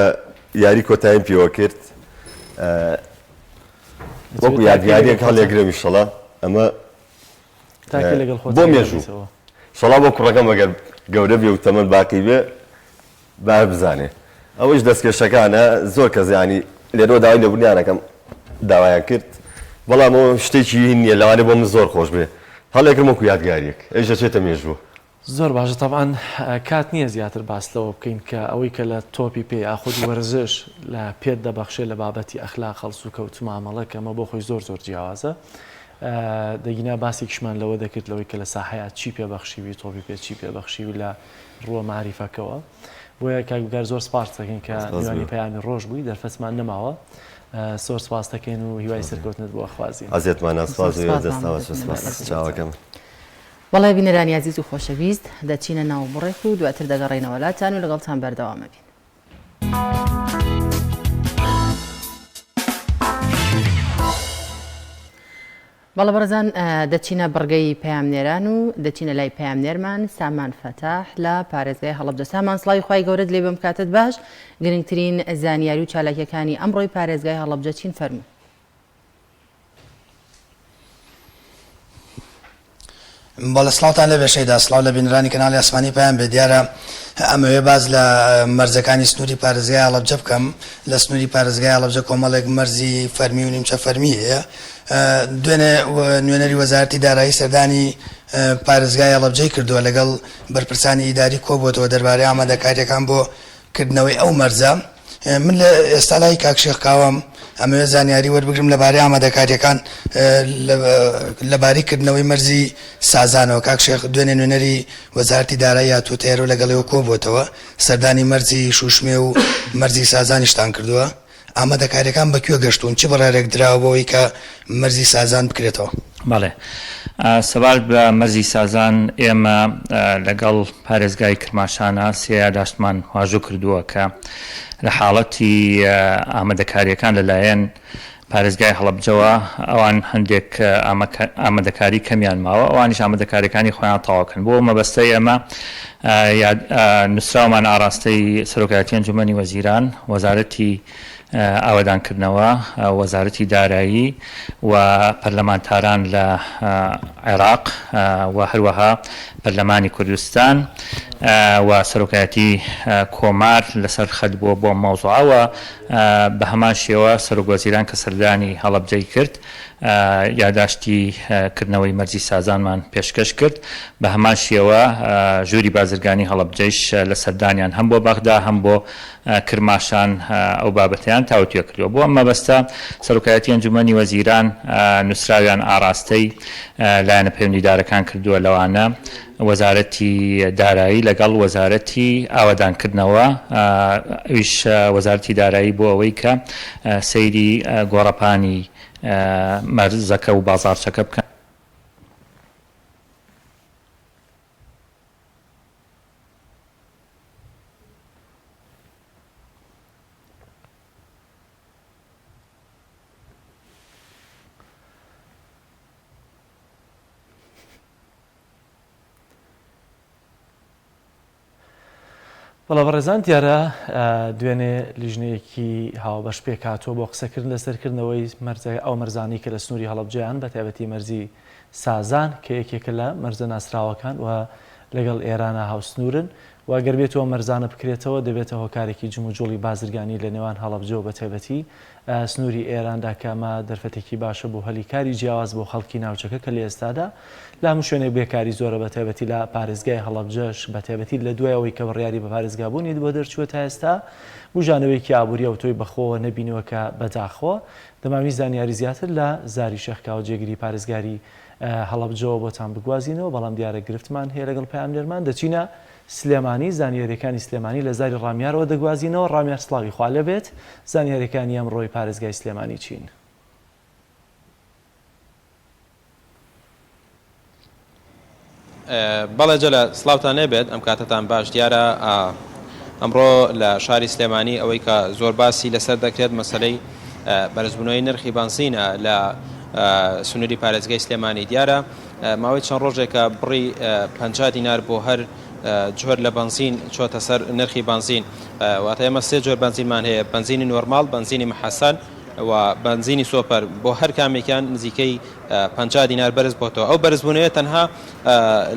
یاری کۆتاییم پێوە کرد وەکو یادگاریەک هەڵیەگرم ئیشەڵا ئەمە بۆ مێژوو سڵاو بۆ کوڕەکەم ئەگەر گەورە بێ و تەمەن باقی بێ با بزانێ ئەوەیش دەستکێشەکانە زۆر کەس یانی لێرەوە داوای لێبوردنیان ئەکەم داوایان کرد بەڵام ئەوە شتێکی هین نییە لەوانەیە بۆ من زۆر خۆش بێ هەڵێکم وەکو یادگاریەک ئەویش دەچێتە مێژوو. زۆر باشە تەبعەن کات نییە زیاتر باس لەوە بکەین کە ئەوەی کە لە تۆپی پێ یاخود وەرزش لە پێت دەبەخشێ لە بابەتی ئەخلاق هەڵسوکەوت مامەڵە کە ئەمە بۆ خۆی زۆر زۆر جیاوازە دەگینا باسێکیشمان لەوە دەکرد لەوەی کە لە ساحەیا چی پێ بەخشیوی تۆپی پێ چی پێ بەخشیوی لە ڕووە مەعریفەکەوە بۆیە کاک بگار زۆر سپاست دەکەین کە میوانی پەیامی ڕۆژ بووی دەرفەتمان نەماوە زۆر سپاست دەکەین و هیوای سەرکەوتنت بۆ ئەخوازین. ئەزیەتمانە سپاس دەستان سپاس چاوەکەم. بەڵێ بینەرانی ئازیز و خۆشەویست دەچینە ناو بڕێک و دواتر دەگەڕێینەوە لاتان و لەگەڵتان بەردەوام ئەبین. بەڵێ بەڕێزان دەچینە بڕگەی پەیامنێران و دەچینە لای پەیامنێرمان سامان فەتاح لە پارێزگای هەڵەبجە. سامان سڵاوی خوای گەورەت لێ بم کاتت باش گرنگترین زانیاری و چالاکیەکانی ئەمڕۆی پارێزگای هەڵەبجە چین فەرموو. بەڵێ سڵاوتان لێبێ شەیدا، سڵاو لە بینەرانی کەناڵی ئاسمانی پەیام بێ. دیارە ئەمەوێ باس لە مەرزەکانی سنووری پارێزگای هەڵەبجە بکەم. لە سنووری پارێزگای هەڵەبجە کۆمەڵێک مەرزی فەرمی و نیمچە فەرمی هەیە. دوێنێ نوێنەری وەزارەتی دارایی سەردانی پارێزگای هەڵەبجەی کردووە، لەگەڵ بەرپرسانی ئیداری کۆبووەتەوە دەربارەی ئامادەکارییەکان بۆ کردنەوەی ئەو مەرزە. من لە ئێستا لای کاک شێخ کاوەم، ئەمەوێت زانیاری وەربگرم لەبارەی ئامادەکارییەکان لەبارەی کردنەوەی مەرزی سازانەوە. کاک شێخ دوێنێ نوێنەری وەزارەتی دارایی هاتووەتە ئێرە و لەگەڵ ئێوە کۆبووەتەوە، سەردانی مەرزی شوشمێ و مەرزی سازانیشتان کردووە. ئامادەکارییەکان بە کوێ گەشتوون؟ چ بڕیارێک دراوە بۆ ئەوەی کە مەرزی سازان بکرێتەوە؟ بەڵێ. سەبارەت بە مەرزی سازان، ئێمە لەگەڵ پارێزگای کرماشانا سێ یاداشتمان واژۆ کردووە کە لە حاڵەتی ئامادەکارییەکان لەلایەن پارێزگای هەڵەبجەوە ئەوان هەندێک ئامادەکاری کەمیان ماوە، ئەوانیش ئامادەکارییەکانی خۆیان تەواو کەن. بۆ ئەو مەبەستە ئێمە نووسراومان ئاڕاستەی سەرۆکایەتی ئەنجوومەنی وەزیران، وەزارەتی ئاوەدانکردنەوە، وەزارەتی دارایی و پەرلەمانتاران لە عێراق و هەروەها پەرلەمانی کوردستان و سەرۆکایەتی کۆمار لەسەر خەت بووە بۆ ئەم مەوزوعە و بە هەمان شێوە سەرۆکوەزیران کە سەردانی هەڵەبجەی کرد یاداشتی کردنەوەی مەرزی سازانمان پێشکەش کرد، بە هەمان شێوە ژووری بازرگانی هەڵەبجەیش لە سەردانیان هەم بۆ بەغدا هەم بۆ کرماشان ئەو بابەتەیان تاوتوێ کردووە. بۆ ئەم مەبەستە سەرۆکایەتی ئەنجوومەنی وەزیران نووسراویان ئاڕاستەی لایەنە پەیوەندیدارەکان کردووە لەوانە وەزارەتی دارایی لەگەڵ وەزارەتی ئاوەدانکردنەوە، ئەویش وەزارەتی دارایی بۆ ئەوەی کە سەیری گۆڕەپانی مەرزەکە و بازاڕچەکە بکەن. بەڵێ بەڕێزان دیارە دوێنێ لیژنەیەکی هاوبەش پێکهاتووە بۆ قسەکردن لەسەر کردنەوەی مەرزە ئەو مەرزانەی کە لە سنووری هەڵەبجەیان بە تایبەتی مەرزی سازان کە یەکێکە لە مەرزە ناسراوەکان و لەگەڵ ئێرانە هاوسنوورن و گەر بێت ئەو مەرزانە بکرێتەوە دەبێتە هۆکارێکی جموجوڵی بازرگانی لە نێوان هەڵەبجە و بە تایبەتی سنووری ئێراندا کە ئەمە دەرفەتێکی باشە بۆ هەلی کاری جیاواز بۆ خەڵکی ناوچەکە کە لە ئێستادا لە هەموو شوێنێک بێکاری زۆرە بە تایبەتی لە پارێزگای هەڵەبجەش بە تایبەتی لە دوای ئەوەی کە بڕیاری بە پارێزگابوونی بۆ دەرچووە تا ئێستا بوژانەوەیەکی ئابووری ئەوتۆی بەخۆوە نەبینیوە کە بەداخەوە دەماویست زانیاری زیاتر لە زاری شێخ کاوە جێگری پارێزگاری هەڵەبجەوە بۆتان بگوازینەوە بەڵام دیارە گرفتمان هەیە لەگەڵ پەیامنێرمان دەچینە سلێمانی، زانیاریەکانی سلێمانی لە زاری ڕامیارەوە دەگوازینەوە، ڕامیار سڵاوی خوا لێبێت، زانیاریەکانی ئەمڕۆی پارێزگای سلێمانی چین؟ بەڵێ جەلە سڵاوتان لێبێت ئەم کاتەتان باش دیارە ئەمڕۆ لە شاری سلێمانی ئەوەی کە زۆر باسی لەسەر دەکرێت مەسەلەی بەرزبوونەوەی نرخی بەنزینە لە سنووری پارێزگای سلێمانی دیارە ماوەی چەند ڕۆژێکە بڕی 50 دینار بۆ هەر جۆر لە بەنزین چۆتە سەر نرخی بەنزین واتە ئێمە سێ جۆر بەنزینمان هەیە بەنزینی نۆرماڵ بەنزینی محەسەن و بەنزینی سۆپەر بۆ هەر کامێکیان نزیکەی 50 دینار بەرز بۆتەوە ئەو بەرزبوونەوە تەنها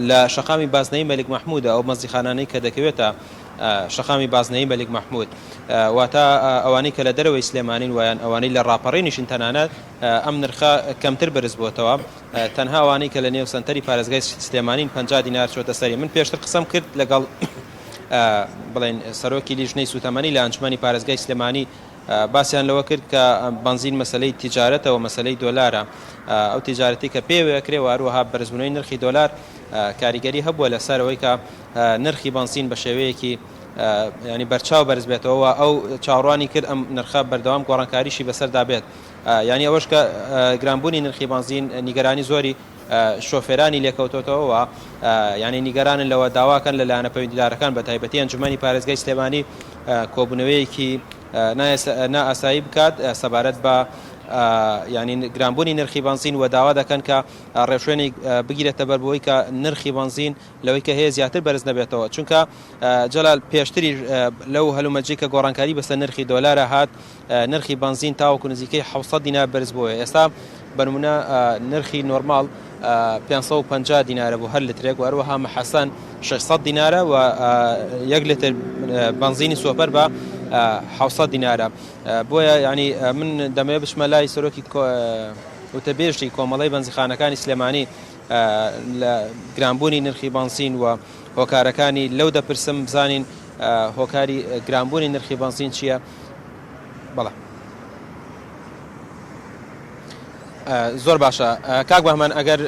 لە شەقامی بازنەی مەلیک مەحموودە ئەو بەنزیخانانەی کە دەکەوێتە شەقامی بازنەی مەلیک مەحموود واتە ئەوانەی کە لە دەرەوەی سلێمانین وایان ئەوانەی لە ڕاپەڕینیشن تەنانەت ئەم نرخە کەمتر بەرز بۆتەوە تەنها ئەوانەی کە لە نێو سەنتەری پارێزگای سلێمانین 50 دینار چۆتە سەری من پێشتر قسەم کرد لەگەڵ بڵێن سەرۆکی لیژنەی سوتەمەنی لە ئەنجومەنی پارێزگای سلێمانی باسیان لەوە کرد کە بەنزین مەسەلەی تیجارەتە و مەسەلەی دۆلارە، ئەو تیجارەتەی کە پێوەی ئەکرێ و هەروەها بەرزبوونەوەی نرخی دۆلار کاریگەری هەبووە لەسەر ئەوەی کە نرخی بەنزین بە شێوەیەکی ینی بەرچاو بەرز بێتەوە و ئەو چاوەڕوانی کرد ئەم نرخە بەردەوام گۆڕانکاریشی بەسەردا بێت یانی ئەوەش کە گرانبوونی نرخی بەنزین نیگەرانی زۆری شۆفێرانی لێکەوتۆتەوە و یانی نیگەرانن لەوە داواکەن لە لایەنە پەیوەندیدارەکان بە تایبەتی ئەنجومەنی پارێزگای سلێمانی کۆبوونەوەیەکی نائاسایی بکات سەبارەت بە ینی گرانبوونی نرخی بەنزین و داوا دەکەن کە ڕێوشوێنێک بگیرێتە بەر بۆی کە نرخی بەنزین لەوەی کە هەیە زیاتر بەرز نەبێتەوە چونکە جەلال پێشتری لەو هەلومەرجی کە گۆڕانکاری بەسەر نرخی دۆلارە هات نرخی بەنزین تاوەکو نزیکەی 700 دینار بەرز بۆیە ئێستا بەنمونە نرخی نۆرماڵ. 550 دینارە بۆ هەر لترێک و هەروەها محەسەن 600 دینارە و یەک لتر بەنزینی سۆپەر بە 700 دینارە بۆیە ینی من دەمەوێت بچمە لای سەرۆکی وتەبێژی کۆمەڵی بەنزیخانەکانی سلێمانی لە گرانبوونی نرخی بەنزین و هۆکارەکانی لەو دەپرسم بزانین هۆکاری گرانبوونی نرخی بەنزین چییە؟ بەڵێ. زۆر باشە کاک بەهمەن ئەگەر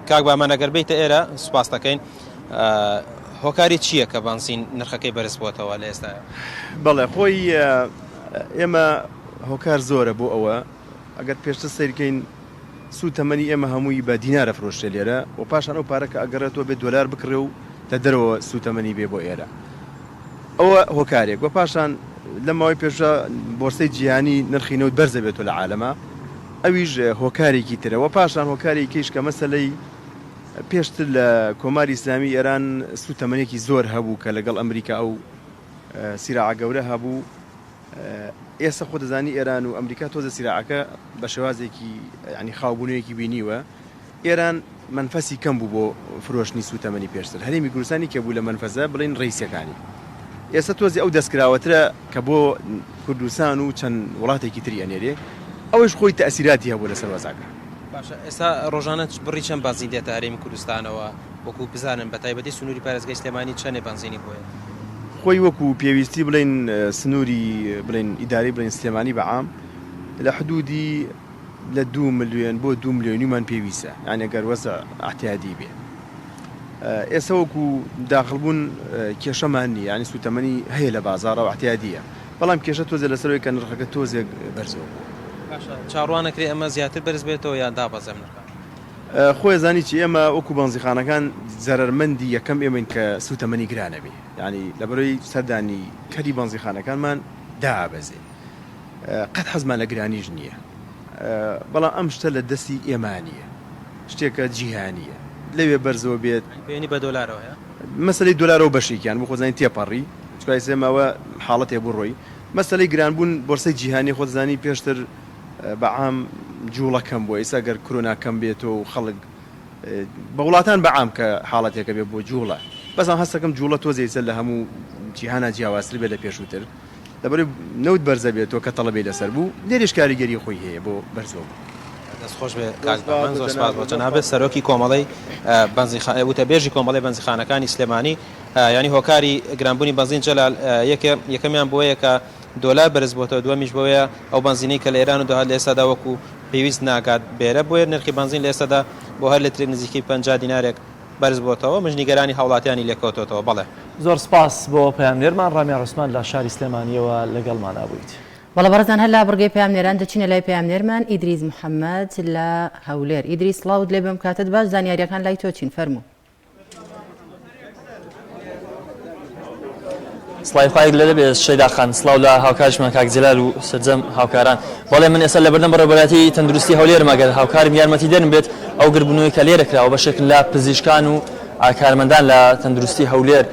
کاک بامەن ئەگەر بیتە ئێرە سوپاس دەکەین هۆکاری چییە کە بەنزین نرخەکەی بەرز بووەتەوە لە ئێستا بەڵێ خۆی ئێمە هۆکار زۆرە بۆ ئەوە ئەگەر پێشتر سەیرکەین سوتەمەنی ئێمە هەمووی بە دینار ئەفرۆشرێ لێرە و پاشان ئەو پارە کە ئەگەڕێتەوە بێ دۆلار بکڕێ و لە دەرەوە سوتەمەنی بێ بۆ ئێرە ئەوە هۆکارێک و پاشان لەم ماوەی پێشوە بۆرسەی جیهانی نرخی نەوت بەرز ئەبێتەوە لە عالەما ئەویش هۆکارێکی ترە و پاشان هۆکارێکی کەیش کە مەسەلەی پێشتر لە کۆماری ئیسلامی ئێران سوتەمەنێکی زۆر هەبوو کە لەگەڵ ئەمریکا ئەو سیراعە گەورە هەبوو ئێستا خۆ دەزانی ئێران و ئەمریکا تۆزە سیراعەکە بە شێوازێکی یانی خاوبوونەوەیەکی بینیوە ئێران مەنفەسی کەم بوو بۆ فرۆشتنی سووتەمەنی پێشتر هەرێمی کوردستان یەکێ بوو لە مەنفەزە بڵێین ڕەیسەکانی ئێستا تۆزی ئەو دەستکراوەترە کە بۆ کوردستان و چەند وڵاتێکی تری ئەنێرێ ئەوەیش خۆی تەئسیراتی هەبوو لەسەر وەزعەکە. باشە ئێستا ڕۆژانە بڕی چەند بەنزین دێتە هەرێمی کوردستانەوە وەکو بزانن بە تایبەتی سنووری پارێزگای سلێمانی چەنێ بەنزینی بۆیە؟ خۆی وەکو پێویستی بڵێین سنووری بڵێین ئیدارەی بڵێین سلێمانی بە عام لە حدوودی لە دوو ملیۆن بۆ دوو ملیۆن نیومان پێویستە یانی گەر وەزع ئەعتیادی بێ ئێستا وەکو داخڵ بوون کێشەمان نییە یانی سووتەمەنی هەیە لە بازاڕ و ئەعتیادییە بەڵام کێشە تۆزێ لەسەرەوەی کە نرخەکە تۆزێک بەرزەوە بووە. باشە چاوەڕوان ئەکرێ ئەمە زیاتر بەرز بێتەوە یان دابەزێ ئەم نرخە؟ خۆی ئەزانی چی ئێمە وەکو بەنزیخانەکان زەرەرمەندی یەکەم ئێمەین کە سوتەمەنی گرانەبێ یانی لەبەرەی سەردانی کەری بەنزیخانەکانمان دابەزێ قەت حەزمان لە گرانیش نییە بەڵام ئەم شتە لە دەستی ئێمە نییە شتێکە جیهانیە لەوێ بەرزەوە بێت پەیوەندی بە دۆلارەوە هەیە؟ مەسەلەی دۆلارەوە بەشێکیان بۆ خۆزانی تێپەڕی چونکە ئێستا ئێمە حاڵەتێ بوو ڕۆی مەسەلەی گرانبوون بۆرسەی جیهانی خۆت زانی پێشتر بە عام جوڵە کەم بووە ئیستا گەر کرۆنا کەم بێتەوە و خەڵک بە وڵاتان بە عام کە حاڵەتێکە بێ بۆ جوڵە بەس ئەم هەستەکەم جوڵە تۆزێ ئیستا لە هەموو جیهانا جیاوازتر بێت لە پێشووتر لەبەرئەوەی نەوت بەرزە بێتەوە کە تەڵەبەی لەسەر بوو لێرەش کاریگەری خۆی هەیە بۆ بەرزەوە بوون. دەست خۆش بێ کاک بەهمەن زۆر سپاس بۆ جەنابت سەرۆکی کۆمەڵەی بەنزینخانە وتەبێژی کۆمەڵەی بەنزینخانەکانی سلێمانی یانی هۆکاری گرانبوونی بەنزین جەلال یەکێ یەکەمیان بۆیە کە دۆلار بەرز بۆتەوە دووەمیش بەوەیە ئەو بەنزینەی کە لە ئێران و دەهات لە ئێستادا وەکو پێویست ناگات بێرە بۆیە نرخی بەنزین لە ئێستادا بۆ هەر لترێک نزیکەی 50 دینارێک بەرز بۆتەوە مش نیگەرانی هاوڵاتیانی لێکەوتۆتەوە بەڵێ. زۆر سپاس بۆ پەیامنێرمان ڕامیار عوسمان لە شاری سلێمانییەوە لەگەڵمانا بوویت. بەڵێ بەڕێزان هەر لە بڕگەی پەیامنێران دەچینە لای پەیامنێرمان ئیدریس محەمەد لە هەولێر. ئیدریس سڵاوت لێ بێم کاتت باش زانیارییەکان لای تۆ چین فەرموو. سڵاوی خوای لێ بێت شەیدا خان سڵاو لە هاوکاریشمان کاک جەلال و سەرجەم هاوکاران بەڵێ من ئێستا لە بەردەم بەڕێوەبەرایەتی تەندروستی هەولێرم ئەگەر هاوکارم یارمەتیدەرم بێت ئەو گردبوونەوەی کە لێرە کراوە بەشێکن لە پزیشکان و کارمەندان لە تەندروستی هەولێر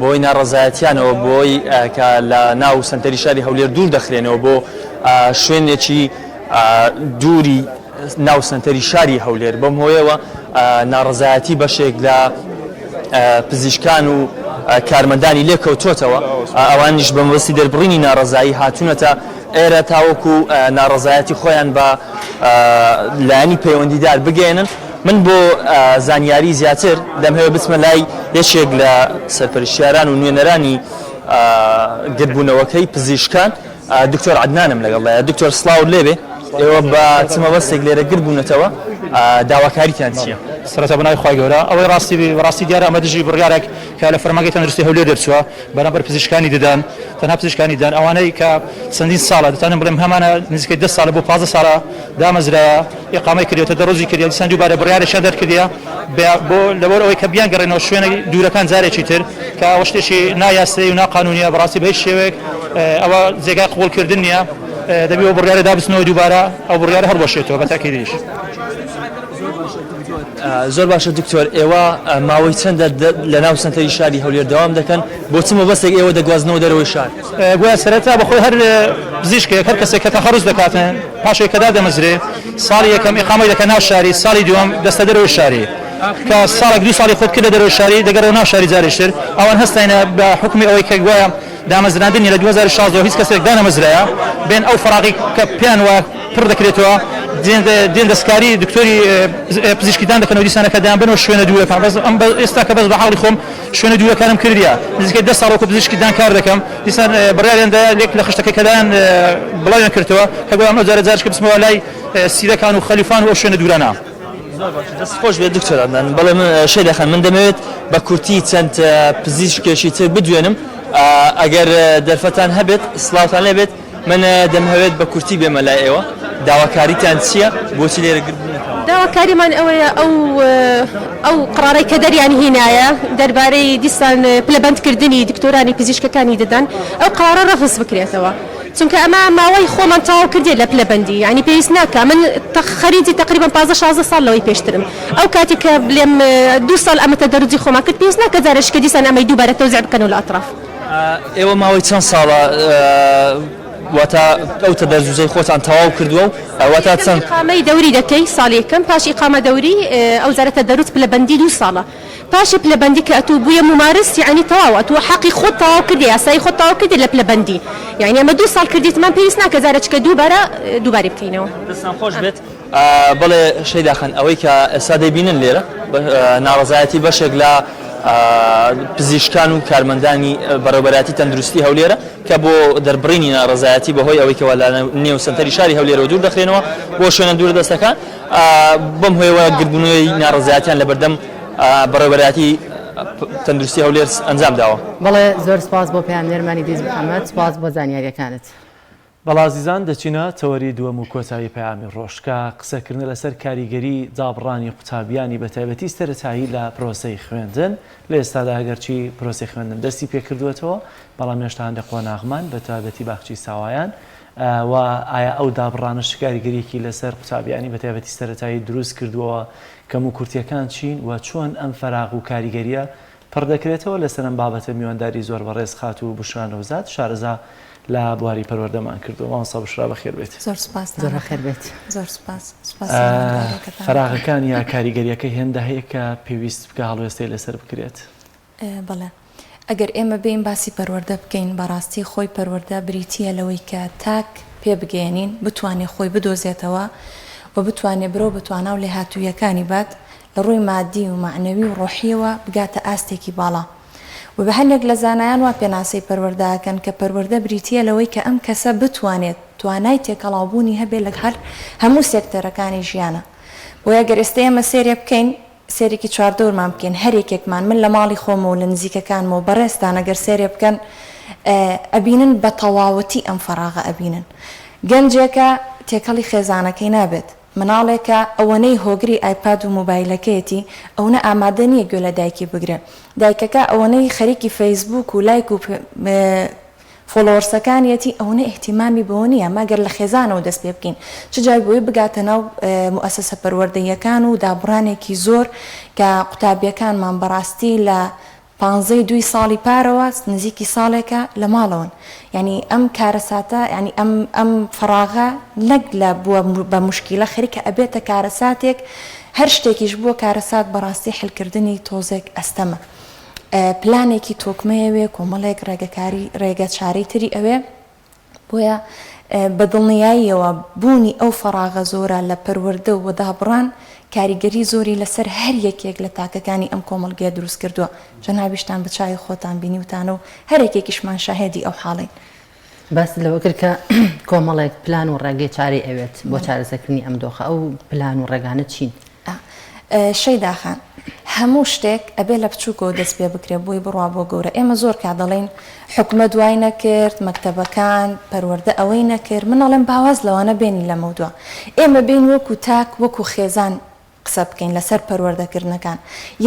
بۆی ناڕەزایەتیانەوە بۆی کە لە ناو سەنتەری شاری هەولێر دوور دەخرێنەوە بۆ شوێنێکی دووری ناو سەنتەری شاری هەولێر، بەم هۆیەوە ناڕەزایەتی بەشێک لە پزیشکان و کارمەندانی لێکەوتۆتەوە، ئەوانیش بە مەبەستی دەربڕینی ناڕەزایی هاتوونەتە ئێرە تاوەکو ناڕەزایەتی خۆیان بە لایەنی پەیوەندیدار بگەیەنن. من بۆ زانیاری زیاتر دەمهەوێت بچمە لای یەکێک لە سەرپەرشتیاران و نوێنەرانی گردبوونەوەکەی پزیشکان، دکتۆر عەدنانم لەگەڵدایە. دکتۆر سڵاوت لێبێ، ئێوە بە چ مەبەستێک لێرە گرد بوونەتەوە، داواکاریتان چییە؟ سەرەتا بە ناوی خوای گەورە، ئەوەی ڕاستی بێ، بەڕاستی دیارە ئەمە دژی بڕیارێک کە لە فەرمانگەی تەندروستی هەولێر دەرچووە بەرامبەر پزیشکانی ددان، تەنها پزیشکانی ددان، ئەوانەی کە چەندین ساڵە دەتوانم بڵێم هەمانە نزیکەی دە ساڵە بۆ 15 ساڵە دامەزرایە، ئیقامەی کردیە و تەدەڕوجی کردیە، دیسان دووبارە بڕیارێکیان دەرکردیە بۆ لەبەر ئەوەی کە بیانگەڕێنەوە شوێنە دوورەکان جارێکی تر کە ئەوە شتێکی نایاسایی و ناقانوونیە بەڕاستی بە هیچ شێوەیەک ئەوە جێگای قبوڵکردن نییە دەبی ئەو بڕیارە دابچنەوە دووبارە ئەو بڕیارە هەڵوەشێتەوە بە تاکیدیش. زۆر باشە دکتۆر ئێوە ماوەی چەندە لە ناو سەنتەری شاری هەولێر دەوام دەکەن بۆ چ مەبەستێک ئێوە دەگوازنەوە دەرەوەی شار؟ گوایە سەرەتا بەخۆی هەر پزیشکێک هەر کەسێک کە تەخەڕوج دەکاتن پاشێک کە دادەمەزرێ. ساڵی یەکەم ئیقامەی دەکە ناو شاری ساڵی دووەم دەستە دەرەوەی شاری کە ساڵێک دوو ساڵی خۆت کردە دەرەوەی شاری دەگەڕێوە ناو شاری جارێکی تر ئەوان هەستاینە بە حوکمی ئەوەی کە گوایە دامەزراندنی لە 2016 هیچ کەسێک دانەمەزرایە بێن ئەو فەراغی کە پێیان وایە پڕ دەکرێتەوە دێن دەستکاری دکتۆری پزیشکی دان دەکەنەوە دیسانەکە دەیانبەنەوە شوێنە دوورەکان بەس ئەم ئێستا کە بەس بە حاڵی خۆم شوێنە دوورەکانم کردیە نزیکەی دە ساڵ وەکو پزیشکی دان کار دەکەم دیسان بڕیاریان دا لێک لە خشتەکەی کە دایان بڵاویان کردەوە کە گوایە ئەم جارە جارێکە بچمەوە لای سیدەکان و خەلیفان و ئەو شوێنە دوورانە. زۆر باشە دەست خۆش بێت دکتۆر عەدنان. بەڵێ من شەیدا خان من دەمەوێت بە کورتی چەند پزیشکێکی تر بدوێنم ئەگەر دەرفەتان هەبێت سڵاوتان لێبێت من دەمهەوێت بە کورتی بێمە لای ئێوە داواکاریتان چییە بۆچی لێرە گردبوونەتەوە؟ داواکاریمان ئەوەیە ئەو ئەو قڕارەی کە دەریان هینایە دەربارەی دیسان پلەبەندکردنی دکتۆرانی پزیشکەکانی ددان ئەو قڕارە ڕەفز بکرێتەوە چونکە ئەمە ماوەی خۆمان تەواو کردیە لە پلەبەندی یانی پێویست ناکا من خەریجی تەقریبەن 15 16 ساڵ لەوەی پێشترم ئەو کاتی کە بلێم دوو ساڵ ئەمە تەدەروجی خۆمان کرد پێویست ناکە جارێکیکە دیسان ئەمەی دووبارە تەوزیع بکەنەوە لە ئەتراف. ئێوە ماوەی چەند ساڵە واتە ئەو تەدەرجوزەی خۆتان تەواو کردووە و واتە چەند؟ ئیقامەی دەوری دەکەی ساڵی یەکەم پاش ئیقامە دەوری ئەو جارە تەدەروج پلەبەندی دوو ساڵە پاشی پلەبەندی کە ئەتوو بوویە مومارس یەعنی تەواو ئەتوو حەقی خۆت تەواو کردیە یاسایی خۆت تەواو کردیە لە پلەبەندی یەعنی ئەمە دوو ساڵ کردیتمان پێویست ناکە جارێکیکە دووبارە دووبارەی بکەینەوە. دەستتان خۆش بێت. بەڵێ شەیدا خان ئەوەی کە ئێستا دەیبینن لێرە ناڕەزایەتی بەشێک لە پزیشکان و کارمەندانی بەڕێوەبەرایەتی تەندروستی هەولێرە کە بۆ دەربڕینی ناڕەزایەتی بەهۆی ئەوەی کەوا لە نێو سەنتەری شاری هەولێرەوە دوور دەخرێنەوە بۆ شوێنە دوور دەستەکان بەم هۆیەوە گردبوونەوەی ناڕەزایەتیان لەبەردەم بەڕێوەبەرایەتی تەندروستی هەولێر ئەنجام داوە. بەڵێ زۆر سپاس بۆ پەیامنێرمانی دیز محەمەد سپاس بۆ زانیاریەکانت. بەڵێ ئازیزان دەچینە تەوەری دووەم و کۆتایی پەیامی ڕۆژ کە قسەکردنە لەسەر کاریگەری دابڕانی قوتابیانی بەتایبەتی سەرەتایی لە پرۆسەی خوێندن لە ئێستادا ئەگەرچی پرۆسەی خوێندن دەستی پێکردووەتەوە بەڵام هێشتا هەندێک قۆناغمان بەتایبەتی باخچەی ساوایان و ئایا ئەو دابڕانە چ کاریگەریەکی لەسەر قوتابیانی بەتایبەتی سەرەتایی دروست کردووە کەموکورتیەکان چین و چۆن ئەم فەراغ و کاریگەریە پڕ دەکرێتەوە، لەسەر ئەم بابەتە میوانداری زۆر بەڕێز خاتوو بوشرا نەوزاد شارەزا لە بواری پەروەردەمان کردووە. مامۆستا بوشرا بەخێر بێیت. زۆر سوپاس زۆر بەخێر بێیت. زۆر سوپاس سوپاس میوانداریەکەتان. فەراغەکان یا کاریگەریەکەی هێندە هەیە کە پێویست بکا هەڵوێستەی لەسەر بکرێت؟ بەڵێ ئەگەر ئێمە بێین باسی پەروەردە بکەین بەڕاستی خۆی پەروەردە بریتییە لەوەی کە تاک پێ بگەیەنین بتوانێ خۆی بدۆزێتەوە و بتوانێ برەو بە توانا و لێهاتووییەکانی بات لە ڕووی مادی و مەعنەوی و ڕۆحییەوە بگاتە ئاستێکی باڵا و بە هەنێک لە زانایان وا پێناسەی پەروەردە ئەکەن کە پەروەردە بریتییە لەوەی کە ئەم کەسە بتوانێت توانای تێکەڵاوبوونی هەبێ لە هەر هەموو سێکتەرەکانی ژیانا بۆیە گەر ئێستە ئێمە سەیرێ بکەین سەیرێکی چواردەورمان بکەین هەریەکێکمان من لە ماڵی خۆمەوە لە نزیکەکانمەوە بەڕێزتان ئەگەر سەیرێ بکەن ئەبینن بە تەواوەتی ئەم فەراغە ئەبینن گەنجێکە تێکەڵی خێزانەکەی نابێت مناڵێکە ئەوەنەی هۆگری ئایپاد و مۆبایلەکەیەتی ئەونە ئامادە نیە گوێ لە دایکی بگرێ دایکەکە ئەوەنەی خەریکی فەیسبوک و لایک و followers ەکانیەتی ئەونە ئیهتیمامی بەوە نیە مەگەر لە خێزانەوە دەست پێ بکەین چ جای بۆی بگاتە ناو موئەسەسە پەروەردەییەکان و دابڕانێکی زۆر کە قوتابیەکانمان بەڕاستی لە پانزەی دووی ساڵی پارەوە نزیکی ساڵێکە لە ماڵەوەن یانی ئەم کارەساتە یانی ئەم ئەم فەڕاغە نەک لە بووە بە موشکیلە خەریکە ئەبێتە کارەساتێک هەر شتێکیش بووە کارەسات بەڕاستی حلکردنی تۆزێک ئەستەمە پلانێکی تۆکمەیەوێ کۆمەڵێک ڕێگەکاری ڕێگە چارەی تری ئەوێ بۆیە بە دڵنیاییەوە بوونی ئەو فەڕاغە زۆرە لە پەروەردە و دابڕان کاریگەری زۆری لەسەر هەر یەکێک لە تاکەکانی ئەم کۆمەڵگەیە دروست کردووە، جەنابیشتان بە چاوی خۆتان بینیوتانە و هەر یەکێکیشمان شاهێدی ئەو حاڵەین. باست لەوە کرد کە کۆمەڵێک پلان و ڕێگەی چارەی ئەوێت بۆ چارەسەرکردنی ئەم دۆخە، ئەو پلان و ڕێگانە چین؟ شەیدا خان، هەموو شتێک ئەبێ لە بچووکەوە دەست پێ بکرێ بۆی بڕوا بۆ گەورە، ئێمە زۆر کات دەڵێین حکومەت وای نەکرد، مەکتەبەکان، پەروەردە ئەوەی نەکرد، من ئەڵێم با واز لەوانە بێنین لەمەودوا ئێمە بێین وەکو تاک وەکو خێزان. قسە بکەین لەسەر پەروەردەکردنەکان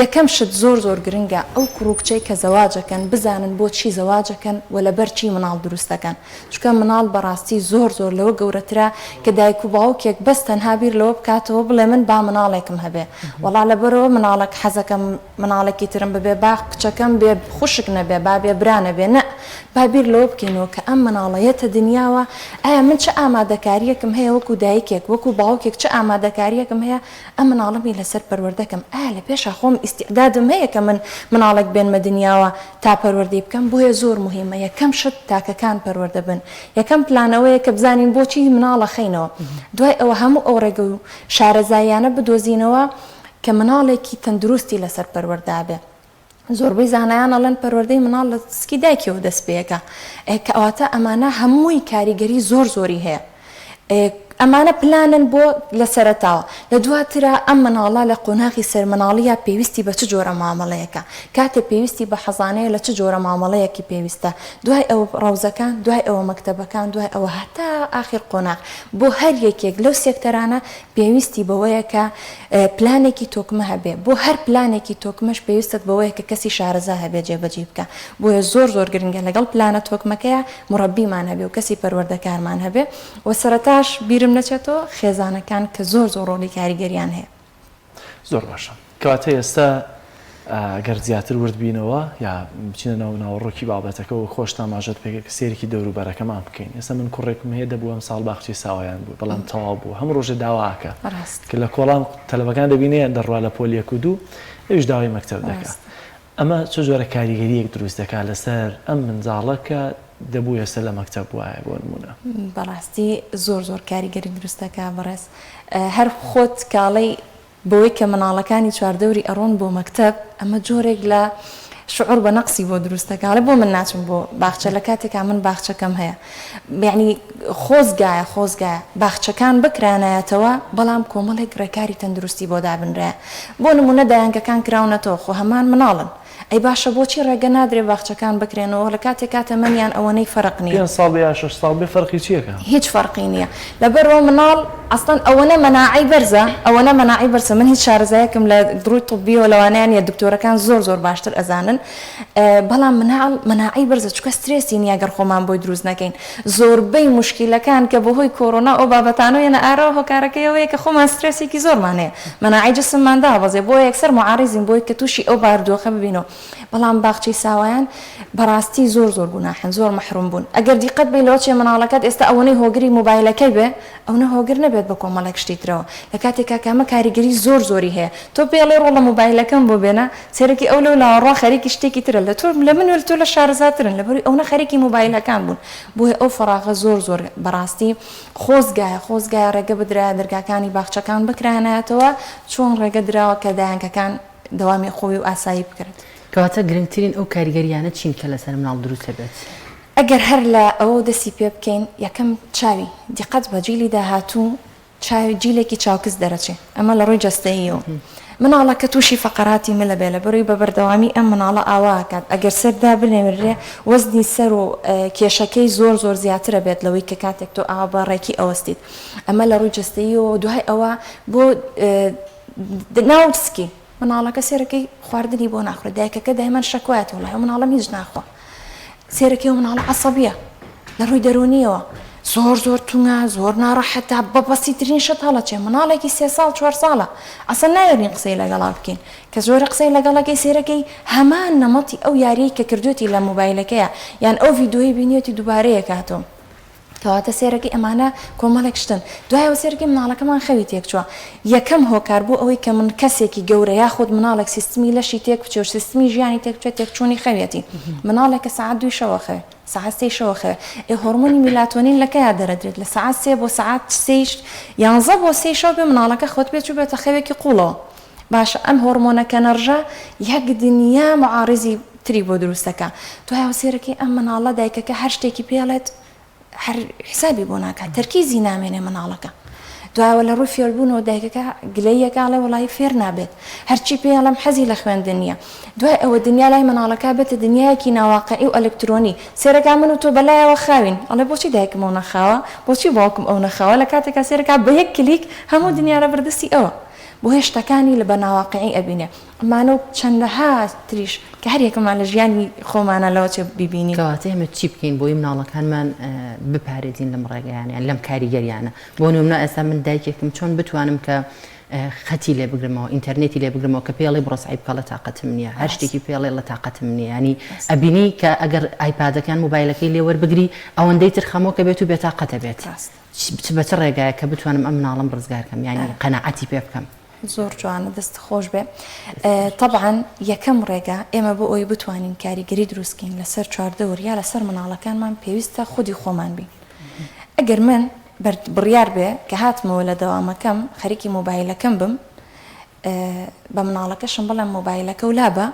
یەکەم شت زۆر زۆر گرنگە ئەو کوڕ و کچەی کە زەواجەکەن بزانن بۆ چی زەواجەکەن و لەبەر چی مناڵ دروست دەکەن چونکە مناڵ بەڕاستی زۆر زۆر لەوە گەورەترە کە دایک و باوکێک بەس تەنها بیر لەوە بکاتەوە بڵێ من با مناڵێکم هەبێ وەڵا لەبەرئەوە مناڵەک حەزەکەم مناڵێکی ترم ببێ با کچەکەم بێ خوشک نەبێ با بێ برا نەبێ نەء با بیر لەوە بکەینەوە کە ئەم مناڵە یەتە دنیاوە ئایا من چ ئامادەکاریەکم هەیە وەکو دایکێک وەکو باوکێک چ ئامادەکاریەکم هەیە ئەم مناڵەمی لەسەر پەروەردە کەم ئایا لە پێشا خۆم ئیستیعدادم هەیە کە من مناڵێک بێنمە دنیاوە تا پەروەردەی بکەم بۆیە زۆر موهیمە یەکەم شت تاکەکان پەروەردە بن یەکەم پلان ئەوەیە کە بزانین بۆچی مناڵ ئەخەینەوە دوای ئەوە هەموو ئەو ڕێگە و شارەزاییانە بدۆزینەوە کە مناڵێکی تەندروستی لەسەر پەروەردە بێ. زۆربەی زانایان ئەڵێن پەروەردەی مناڵ لە سکی دایکیەوە دەست پێکا. کەواتە ئەمانە هەمووی کاریگەری زۆر زۆری هەیە. ئەمانە پلانن بۆ لە سەرەتاوە. لە دواترا ئەم مناڵە لە قۆناغی سەرمناڵییا پێویستی بە چ جۆرە مامەڵەیەکە؟ کاتێ پێویستی بە حەزانەیە لە چ جۆرە مامەڵەیەکی پێویستە؟ دوای ئەوە ڕەوزەکان، دوای ئەوە مەکتەبەکان، دوای ئەوە هەتا ئاخیر قۆناغ. بۆ هەر یەکێک لەو سێکتەرانە پێویستی بەوەیە کە پلانێکی تۆکمە هەبێ، بۆ هەر پلانێکی تۆکمەش پێویستت بەوەیە کە کەسی شارەزا هەبێ جێبەجێی بکا، بۆیە زۆر زۆر گرنگە لەگەڵ پلانە تۆکمەکەیا موڕەبیمان هەبێ و کەسی پەروەردەکارمان هەبێ و سەرەتاش بیرم نەچێتەوە خێزانەکان کە زۆر زۆر ڕۆڵی کاریگەریان هەیە. زۆر باشە کەواتە ئێستا گەر زیاتر ورد بینەوە یا بچینە ناو ناوەڕۆکی بابەتەکە وەک خۆشت ئاماژەت پێ کرد کە سەیرێکی دەوروبەرەکەمان بکەین ئێستا من کوڕێکم هەیە دەبوو ئەم ساڵ باخچەی ساوایان بوو بەڵام تەواو بوو هەموو ڕۆژێ داوا ئەکا کە لە کۆڵان تەلەبەکان دەبینێ دەڕوا لە پۆل یەک و دوو ئەویش داوای مەکتەب دەکا ئەمە چ جۆرە کاریگەرییەک دروست دەکات لەسەر ئەم منداڵە کە دەبوو ئێستا لە مەکتەب بوایە بۆ نموونە؟ بەڕاستی زۆر زۆر کاریگەری دروست دەکات بەڕێز هەر خۆت کاڵەی بەوەی کە مناڵەکانی چواردەوری ئەڕۆن بۆ مەکتەب ئەمە جۆرێک لە شعور بە نەقسی بۆ دروست دەکا ئەڵێ بۆ من ناچم بۆ باخچە لە کاتێکا من باخچەکەم هەیە یعنی خۆزگایە خۆزگایە باخچەکان بکرانایەتەوە بەڵام کۆمەڵێک ڕێکاری تەندروستی بۆ دابنرایە بۆ نمونە دایەنگەکان کراونەتەوە خۆ هەمان مناڵن ئەی باشە بۆچی ڕێگە نادرێ باخچەکان بکرێنەوە لە کاتێکا تەمەنیان ئەوەنەی فەرق نیە. پێنج ساڵ بێ یا شەش ساڵ بێ فەرقی چیەکا؟ هیچ فەرقی نیە لەبەرئەوە مناڵ ئەسڵەن ئەوەنە مەناعەی بەرزە ئەوەنە مەناعەی بەرزە من هیچ شارەزایەکم لە ڕووی طبیەوە لەوانەیە نیە دکتۆرەکان زۆر زۆر باشتر ئەزانن بەڵام مناڵ مەناعەی بەرزە چونکە سترێسی نیە گەر خۆمان بۆی دروست نەکەین زۆربەی موشکیلەکان کە بەهۆی کۆرۆنا و ئەو بابەتانەوە یەنە ئاراوە هۆکارەکەی ئەوەیە کە خۆمان سترێسێکی زۆرمان هەیە مەناعەی جسممان دابەزێ بۆیە یەکسەر موعاریزین بۆی کە توشی ئەو بارودۆخە ببینەوە بەڵام باخچەی ساوایان بەڕاستی زۆر زۆر گوناحن زۆر مەحروم بوون ئەگەر دیقەت بەی لەوە چێ مناڵەکەت ئێستا ئەوەنەی هۆگری مۆبایلەکەی بێ ئەونە هۆگر نەبێت بە کۆمەڵێک شتی ترەوە لە کاتێکا کە ئەمە کاریگەری زۆر زۆری هەیە تۆ پێی ئەڵێی ڕۆڵە مۆبایلەکەم بۆ بێنە سەیرەکی ئەو لەو لاوە ڕوا خەریکی شتێکی ترە لە تۆ لە من و لە تۆ لە شارەزاترن لەبەروی ئەونە خەریکی مۆبایلەکان بوون بۆیە ئەو فەراغە زۆر زۆر بەڕاستی خۆزگایە خۆزگایە ڕێگە بدرایە دەرگاکانی باخچەکان بکرانایەتەوە چۆن ڕێگە دراوە کە دایەنکەکان دەوامی خۆی و ئاسایی بکرێت. کەواتە گرنگترین ئەو کاریگەرییانە چین کە لەسەر مناڵ دروست دەبێت؟ ئەگەر هەر لە ئەوەو دەستی پێ بکەین یەکەم چاوی، دیقەت بە جیلی داهاتوو چاوی جیلێکی چاوکز دەرەچێ ئەمە لە ڕووی جەستەییەوە مناڵەکە تووشی فەقەراتی ملە بێ لەبەرەوەی بە بەردەوامی ئەم مناڵە ئاوا ئەکات ئەگەر سەر دابنێنرێ وەزنی سەر و کێشەکەی زۆر زۆر زیاترە بێت لەوەی کە کاتێک تۆ ئاوا بە ڕێکی ئەوەستیت ئەمە لە ڕووی جەستەییەوە دوای ئەوە بۆ ناو سکی مناڵەکە سێرەکەی خواردنی بۆ ناخورێت دایکەکە دایمەن شەکوایەتی وەڵای ئەو مناڵەم هیچ ناخوا سێرەکەی ئەو مناڵە عەسەبیە لە ڕووی دەروونیەوە زۆر زۆر تونگە زۆر ناڕەحەتە بە بەسیترین شت هەڵەچێ مناڵێکی سێ ساڵ چوار ساڵە ئەسڵەن ناوێرین قسەی لەگەڵا بکەین کە زۆر قسەی لەگەڵەکەی سێرەکەی هەمان نەمەتی ئەو یاریەی کە کردوێتی لە مۆبایلەکەیە یان ئەو ڤیدیۆی بینیەتی دووبارەیەکاتەوە کەواتە سێرەکەی ئەمانە کۆمەڵێک شتن دوایەوە سێرەکەی مناڵەکەمان خەوی تێکچووە یەکەم هۆکار بۆ ئەوەی کە من کەسێکی گەورە یاخود مناڵێک سیستمی لەشی تێک بچێ و سیستمی ژیانی تێک بچێت تێکچوونی خەویەتی مناڵێک کە سەعات دووی شەوە خەوێ سەعات سێی شەوە خەوێ ئێ هۆرمۆنی میلاتۆنین لە کەیا دەرەدرێت لە سەعات سێ بۆ سەعات سێی یانزە بۆ سێی شەو بێ مناڵەکە خەوت بێ چووبێتە خەوێکی قوڵەوە باشە ئەم هۆرمۆنە کە نەڕژا یەک دنیا معارزی تری بۆ دروست دەکا دوایەوە سێرەکەی ئەم مناڵە دایکەکە هەر شتێکی پێڵێت هەر حسابی بۆ ناکات تەرکیزی نامێنێ مناڵەکە دوایەوە لە ڕووی فێربوونەوە دایکەکە گلەیەکە ئەڵێ وەڵایی فێر نابێت هەرچی پێ ئەڵێم حەزی لە خوێندن نییە دوای ئەوە دنیا لای مناڵەکە بێتە دنیایەکی ناواقعی و ئەلکترۆنی سێرەکا من و تۆ بەلایەوە خاوین ئەڵێ بۆچی دایکم ئەو نەخاوە بۆچی باوکم ئەو نەخاوە لە کاتێکا سێرەکا بە یەک کلیک هەموو دنیا لە بەردەستی ئەوە. بۆیە شتەکانی لە بە ناواقیعی ئەبینێ. ئەمانە و چەندەها تریش کە هەر یەکەمان لە ژیانی خۆمانا لەوە چێ بیبینین. کەواتە ئێمە چی بکەین بۆی مناڵەکانمان بپارێزین لەم ڕێگایانە یان لەم کاریگەریانە؟ بۆ نمونە ئێستا من دایکێکم چۆن بتوانم کە خەتی لێ بگرمەوە ئینتەرنێتی لێ بگرمەوە کە پێڵێ بڕۆ سەعی بکە ڵێ تاقەتم نییە هەر شتێکی پێڵێ ڵێ تاقەتم نییە ینی ئەبینی کە ئەگەر ئایپادەکان مۆبایلەکەی لێ وەربگری ئەوەندەی تر خەمۆکە بێت و بێتاقەتە بێت چ بە چ ڕێگایە کە بتوانم ئەم مناڵم ڕزگار کەم یانی قەناعەتی پێ بکەم. زۆر جوانە دەست خۆش بێ تەبعەن یەکەم ڕێگا ئێمە بۆ ئەوەی بتوانین کاریگەری دروستکەین لەسەر چواردەور یا لەسەر مناڵەکانمان پێویستە خودی خۆمان بین ئەگەر من بڕیار بێ کە هاتمەوە لە دەوامەکەم خەریکی مۆبایلەکەم بم بە مناڵەکەشم بڵێم مۆبایلەکە و لابە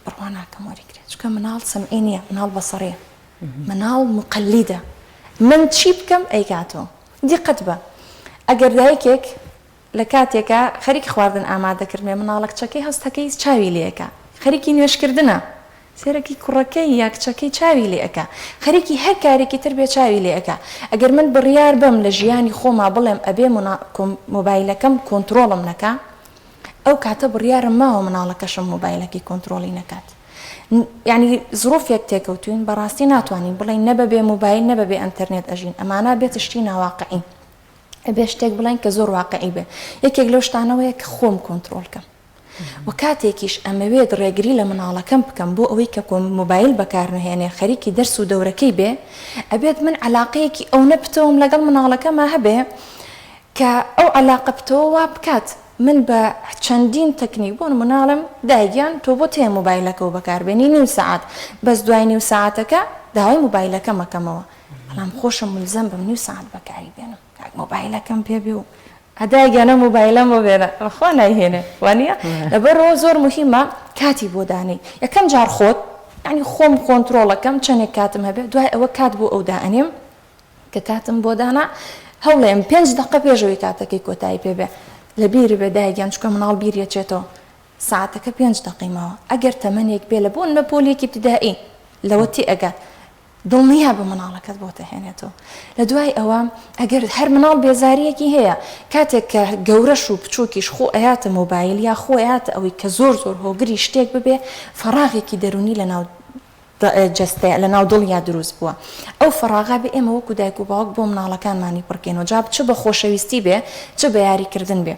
بڕوا ناکەم وەریگرێت چونکە مناڵ سەمعی نییە مناڵ بەسەڕیە مناڵ مقلیدە من چی بکەم ئەیکاتەوە دیقەت بە ئەگەر دایکێک لە کاتێکا خەریکی خواردن ئامادەکردنێ مناڵە کچەکەی هەستەکەی چاوی لێ ئەکا خەریکی نوێژکردنە سێرەکی کوڕەکەی یا کچەکەی چاوی لێ ئەکا خەریکی هەر کارێکی تر بێ چاوی لێ ئەکا ئەگەر من بڕیار بەم لە ژیانی خۆما بڵێم ئەبێ مۆبایلەکەم کۆنترۆڵم نەکا ئەو کاتە بڕیارم ماوە مناڵەکەشم مۆبایلەکەی کۆنترۆڵی نەکات یانی زروفێک تێکەوتوین بەڕاستی ناتوانین بڵێین نە بەبێ مۆبایل نە بەبێ ئەنتەرنێت ئەژین ئەمانە بێتە شتی ناواقعی ئەبێ شتێک بڵێن کە زۆر واقعی بێ یەکێک لەو شتانەوەیە کە خۆم کۆنترۆڵ کەم و کاتێکیش ئەمەوێت ڕێگری لە مناڵەکەم بکەم بۆ ئەوەی کە کۆم مۆبایل بەکارنەهێنێ خەریکی دەرس و دەورەکەی بێ ئەبێت من عەلاقەیەکی ئەونە پتەوم لەگەڵ مناڵەکەما هەبێ کە ئەو عەلاقە پتەوە وا بکات من بە چەندین تەکنیک بۆ نمونە ئەڵێم دایە گیان تۆ بۆت هەیە مۆبایلەکەو بەکاربێنی نیو سەعات بەس دوای نیو سەعاتەکە داوای مۆبایلەکەم ئەکەمەوە بەڵام خۆشم مولزەم بم نیو سەعات بەکاری بێنم کاک مۆبایلەکەم پێ بێ و دایە گیان ئەم مۆبایلەم بۆ بێنە بەخوا نایهێنێ وانیە لەبەرئەوە زۆر موهیمە کاتی بۆ دانێی یەکەم جار خۆت یانی خۆم کۆنترۆڵەکەم چەنێک کاتم هەبێ دوای ئەوە کات بۆ ئەو دائەنێم کە کاتم بۆ دانا هەوڵێم پێنج دەقە پێش ئەوەی کاتەکەی کۆتایی پێ بێ لە بیر بێ دایە گیان چونکە مناڵ بیری ئەچێتەوە سەعاتەکە پێنج دەقەی ماوە ئەگەر تەمەنێک بێ لە بۆ نمە پۆلێکی ابتدائی لەوە تێ ئەگات دڵنیا بە مناڵەکەت بۆت ئەهێنێتەوە لە دوای ئەوە ئەگەر هەر مناڵ بێزاریەکی هەیە کاتێک کە گەورەش و بچووکیش خۆ ئەیاتە مۆبایل یا خۆ ئەیاتە ئەوەی کە زۆر زۆر هۆگری شتێک ببێ فەراغێکی دەروونی لە ناو جەستەیا لە ناو دڵیا دروست بووە ئەو فەراغە بێ ئێمە وەکو دایک و باوک بۆ مناڵەکانمانی پڕکەینەوە جا چ بە خۆشەویستی بێ چ بە یاری کردن بێ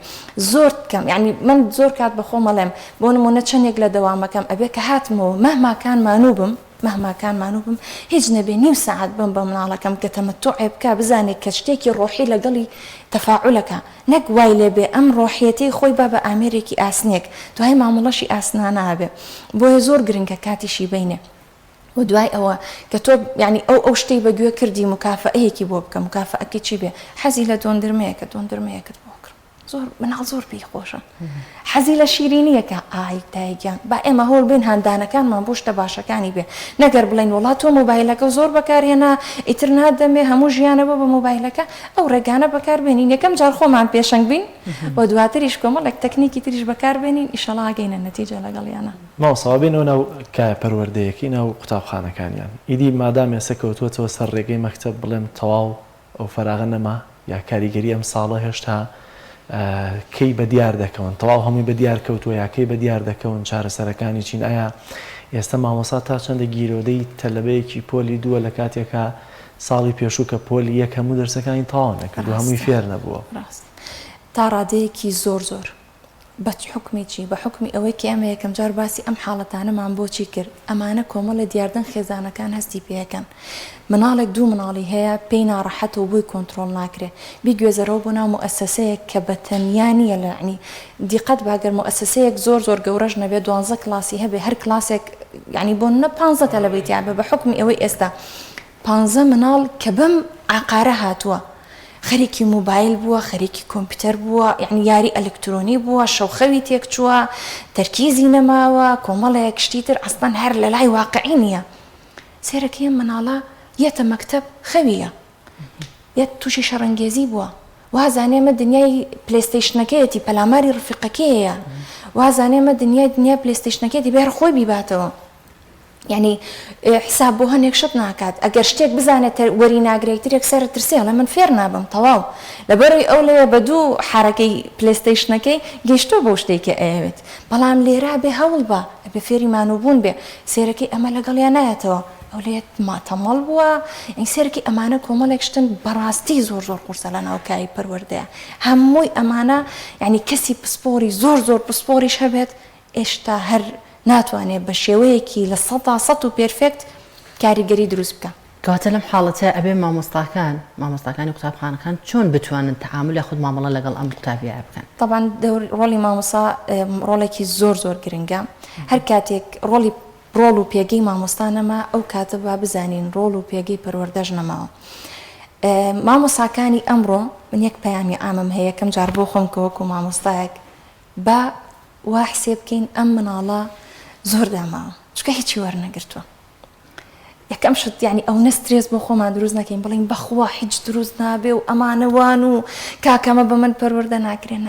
زۆر کەم یانی من زۆر کات بە خۆم ئەڵێم بۆ نمونە چەندێک لە دەوامەکەم ئەبێ کە هاتمەوە مەهما کان مانوو بم مەهما کان مانوو بم هیچ نەبێ نیو سەعات بم بە مناڵەکەم کە تەمەتوعێ بکا بزانێ کە شتێکی ڕۆحی لەگەڵی تەفاعولەکا نەک وای لێ بێ ئەم ڕۆحیەتەی خۆی با بە ئامێرێکی ئاسنێک دوای مامەڵەشی ئاسنانە ئەبێ بۆیە زۆر گرنگە کاتیشی بەینێ و دوای ئەوە کە تۆ یانی ئەو ئەو شتەی بە گوێ کردی موکافەئەیەکی بۆ بکە موکافەئەکەی چی بێ حەزی لە دۆندرمەیەکە دۆندرمەیەکت بۆ کڕم زۆر مناڵ زۆر پێی خۆشە حەزی لە شیرینیەکە ئای دایە گیان با ئێمە هەوڵ بین هاندانەکانمان بۆ شتە باشەکانی بێ نەگەر بڵێین وەڵا تۆ مۆبایلەکەو زۆر بەکارهێنا ئیتر نادەمێ هەموو ژیانە بۆ بە مۆبایلەکە ئەو ڕێگانە بەکار بێنین یەکەم جار خۆمان پێشەنگ بین و دواتریش کۆمەڵێک تەکنیکی تریش بەکار بێنین ئیشەڵا ئەگەینە نەتیجە لەگەڵیانا. مامۆستا با بێینەوە ناو کایە پەروەردەیەکەی ناو قوتابخانەکانیان ئیدی مادام ئێستا کەوتووەتەوە سەر ڕێگەی مەکتەب بڵێم تەواو ئەو فەراغە نەما یا کاریگەری ئەم ساڵە هێشتا کەی بەدیار دەکەون تەواو هەمووی بەدیار کەوتووە یا کەی بەدیار دەکەون چارەسەرەکانی چین ئایا ئێستا مامۆستا تا چەندە گیرۆدەی تەلەبەیەکی پۆلی دووە لە کاتێکا ساڵی پێشوو کە پۆلی یەک هەموو دەرسەکانی تەواو نەکرد و هەمووی فێر نەبووە. ڕاست تا ڕادەیەکی زۆر زۆر. بە چ حوکمی چی؟ بە حوکمی ئەوەی کە ئێمە یەکەم جار باسی ئەم حاڵەتانەمان بۆ چی کرد؟ ئەمانە کۆمەڵێ دیاردەن خێزانەکان هەستی پێ ئەکەن. مناڵێک دوو مناڵی هەیە پێی ناڕەحەتە و بۆی کۆنترۆڵ ناکرێ. بیگوێزەرەوە بۆ ناو موئەسەسەیەک کە بە تەنیا نییە لە یەعنی دیقەت بە گەر موئەسەسەیەک زۆر زۆر گەورەش نەبێ دوانزە کڵاسی هەبێ هەر کڵاسێک یەعنی بۆ نمونە پانزە تەلەبەی تیا بێ بە حوکمی ئەوەی ئێستا پانزە مناڵ کە بەم عەقارە هاتووە خەریکی موبایل بووە خەریکی کۆمپیوتەر بووە یەعنی یاری ئەلکترۆنی بووە شەوخەوی تێکچووە تەرکیزی نەماوە کۆمەڵێک شتی تر ئەسڵەن هەر لەلای واقعی نییە سەیرەکەی ئەم مناڵە یەتە مەکتەب خەویە یەت تووشی شەڕەنگێزی بووە وازانێ ئەمە دنیای پلەیستەیشنەکەیەتی پەلاماری ڕفیقەکەیە وازانێ ئەمە دنیای دنیای پلەیستەیشنەکەیەتی بێ هەر خۆی بیباتەوە. یعنی حساب بۆ هەنێک شت ناکات ئەگەر شتێک بزانێت وەری ناگرێت تر یەکسەر ترسێ ئەڵێ من فێر نابم تەواو لەبەرەوەی ئەو لەوێ بە دوو حەرەکەی پلەیستەیشنەکەی گەیشتووە بەو شتەی کە ئەیەوێت بەڵام لێرە ئەبێ هەوڵ بە ئەبێ فێری مانووبوون بێ سێرەکەی ئەمە لەگەڵیا نایەتەوە ئەو لێ تەمەڵ بووە یعنی سێرەکەی ئەمانە کۆمەڵێک شتن بەڕاستی زۆر زۆر قورسە لە ناو کاری پەروەردەیە هەمووی ئەمانە یعنی کەسی پسپۆری زۆر زۆر پسپۆریش هەبێت ئێشتا هەر ناتوانێ بە شێوەیەکی 100% و perfect کاریگەری دروست بکا. کەواتە لەم حاڵەتە ئەبێ مامۆستاکان، مامۆستاکانی قوتابخانەکان چۆن بتوانن تەعامول یاخود مامەڵە لەگەڵ ئەم قوتابیایە بکەن؟ تەبعەن دەور ڕۆڵی مامۆستا ڕۆڵێکی زۆر زۆر گرنگە، هەر کاتێک ڕۆڵی ڕۆڵ و پێگەی مامۆستا نەما ئەو کاتە با بزانین ڕۆڵ و پێگەی پەروەردەش نەماوە. مامۆساکانی ئەمڕۆ من یەک پەیامی عامم هەیە یەکەم جار بۆ خۆم کە وەکوو مامۆستایەک با وا حسێب بکەین ئەم مناڵە زۆر داماوە چونکە هیچی وەرنەگرتووە یەکەم شت یعنی ئەونە سترێس بۆ خۆمان دروست نەکەین بڵین بەخوا هیچ دروست نابێ و ئەمانە وان و کاکەمە بە من پەروەردە ناکرێن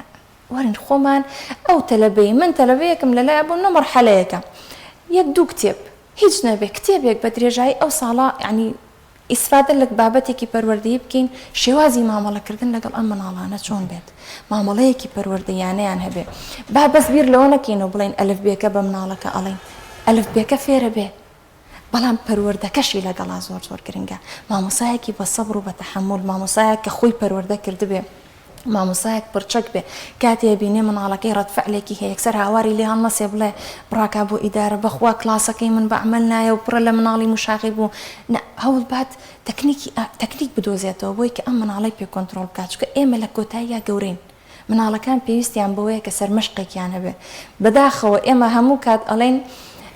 وەرن خۆمان ئەو تەلەبەی من تەلەبەیەکم لەلایە بۆ نە مەرحەلەیەکە یەک دوو کتێب هیچ نەبێ کتێبێک بە درێژایی ئەو ساڵە یعنی ئیسفادە لە بابەتێکی پەروەردەیی بکەین، شێوازی مامەڵەکردن لەگەڵ ئەم منداڵانە چۆن بێت، مامەڵەیەکی پەروەردەییانەیان هەبێ. با بەس بیر لەوە نەکەینەوە بڵێین ئەلفبێکە بە منداڵەکە ئەڵێین ئەلفبێکە فێرە بێ، بەڵام پەروەردەکەشی لەگەڵا زۆر زۆر گرنگە. مامۆستایەکی بە سەبر و بە تەحەمول، مامۆستایەک کە خۆی پەروەردە کردبێ، مامۆستایەک پڕچەک بێ کاتێ ئەبینێ منداڵەکەی ڕەد فعلێکی هەیە یەکسەر هاواری لێ هەڵنەسێ بڵێ بڕاکا بۆ ئیدارە بەخوا کڵاسەکەی من بە عەمەل نایە و پڕە لە مناڵی مشاغیب و نا هەوڵ بات تەکنیکی تەکنیک بدۆزێتەوە بۆی کە ئەم مناڵەی پێ کۆنترۆڵ بکات چونکە ئێمە لە کۆتاییا گەورەین مناڵەکان پێویستیان بەوەیە کە سەرمەشقێکیان هەبێ بەداخەوە ئێمە هەموو کات ئەڵێین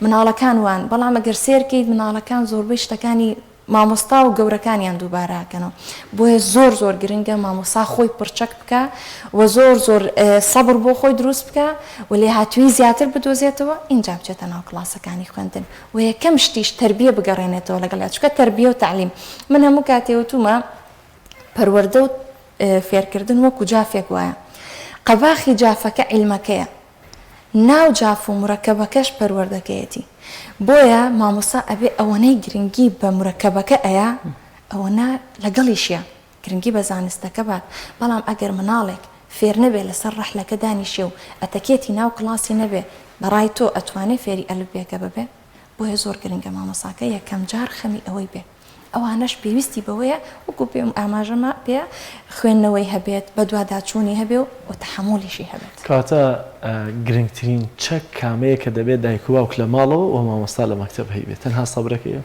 مناڵەکان وان بەڵام ئەگەر سێرکەیت مناڵەکان زۆربەی شتەکانی مامۆستا و گەورەکانیان دووبارە ئەکەنەوە بۆیە زۆر زۆر گرنگە مامۆستا خۆی پڕچەک بکا و زۆر زۆر سەبر بۆ خۆی دروست بکا و لێهاتوویی زیاتر بدۆزێتەوە ئینجا بچێتە ناو کڵاسەکانی خوێندن و یەکەم شتیش تەربیە بگەڕێنێتەوە لەگەڵیا چونکە تەربیە و تەعلیم من هەموو کاتێ وتومە پەروەردە و فێرکردن وەکو جافێک وایە قەباخی جافەکە عیلمەکەیە ناو جاف و مورەکەبەکەش پەروەردەکەیەتی بۆیە مامۆستا ئەبێ ئەوەنەی گرنگی بە مورەکەبەکە ئەیا ئەوەنە لەگەڵیشیا گرنگی بە زانستەکە بات بەڵام ئەگەر مناڵێک فێر نەبێ لەسەر ڕەحلەکە دانیشێ و ئەتەکێتی ناو کڵاسی نەبێ بەڕای تۆ ئەتوانێ فێری ئەلفبێکە ببێ بۆیە زۆر گرنگە مامۆساکە یەکەم جار خەمی ئەوەی بێ ئەوانەش پێویستی بەوەیە وەکو پێم ئاماژەمە پێ خوێندنەوەی هەبێت، بەدواداچوونی هەبێ و تەحەمولیشی هەبێت. کەواتە گرنگترین چەک کامەیە کە دەبێت دایک و باوک لە ماڵەوە و مامۆستا لە مەکتەب هەیبێت؟ تەنها سەبرەکەیە؟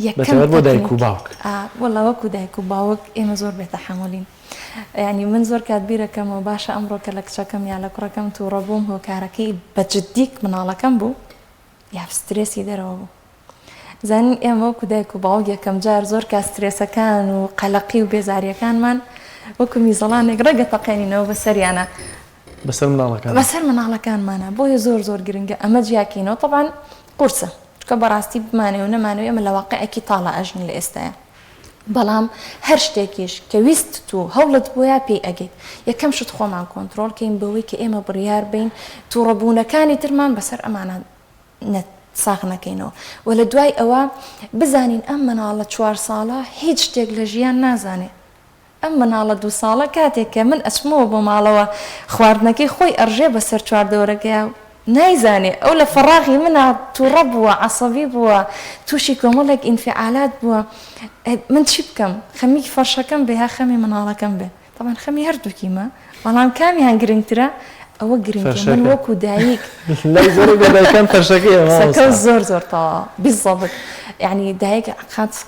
یەکەم بەتایبەت بۆ دایک و تەکنیک باوک. ئا وەڵا وەکو دایک و باوک ئێمە زۆر بێ تەحەمولین یانی من زۆر کات بیرەکەمەوە باشە ئەمڕۆ کە لە کچەکەم یا لە کوڕەکەم توڕە بووم هۆکارەکەی بە جدی مناڵەکەم بوو یا سترێسی دەرەوە بوو زانین ئێمە وەکو دایک و باوک یەکەم جار زۆر کات سترێسەکان و قەلەقی و بێزاریەکانمان وەکو میزەڵانێک ڕێگە تەقێنینەوە بەسەریانە بەسەر مناڵەکان بەسەر مناڵەکانمانە بۆیە زۆر زۆر گرنگە ئەمە جیاکەینەوە تەبعەن قورسە چونکە بەڕاستی بمانەوێ و نەمانەوێ ئێمە لە واقعێکی تاڵا ئەژین لە ئێستایا بەڵام هەر شتێکیش کە ویستت و هەوڵت بۆیا پێی ئەگەیت یەکەم شت خۆمان کۆنترۆڵ کەین بەوەی کە ئێمە بڕیار بەین توڕەبوونەکانی ترمان بەسەر ئەمانە ساغ نەکەینەوە و لە دوای ئەوە بزانین ئەم مناڵە چوار ساڵە هیچ شتێک لە ژیان نازانێ ئەم مناڵە دوو ساڵە کاتێک کە من ئەچمەوە بۆ ماڵەوە خواردنەکەی خۆی ئەڕژێ بەسەر چواردەورەکەیا نایزانێ ئەو لە فەڕاغی منا توڕە بووە عەسەبی بووە تووشی کۆمەڵێک ئینفعالات بووە من چی بکەم خەمی فەرشەکەم بێ یا خەمی مناڵەکەم بێ تەبعەن خەمی هەردووکیمە بەڵام کامیان گرنگترە ئەوە گرنگە من وەکو دایک لای زۆرێک لە دایکان فەرشەکەیە مامۆستا. قسەکە زۆر زۆر تەواوە بالضبط یعنی دایک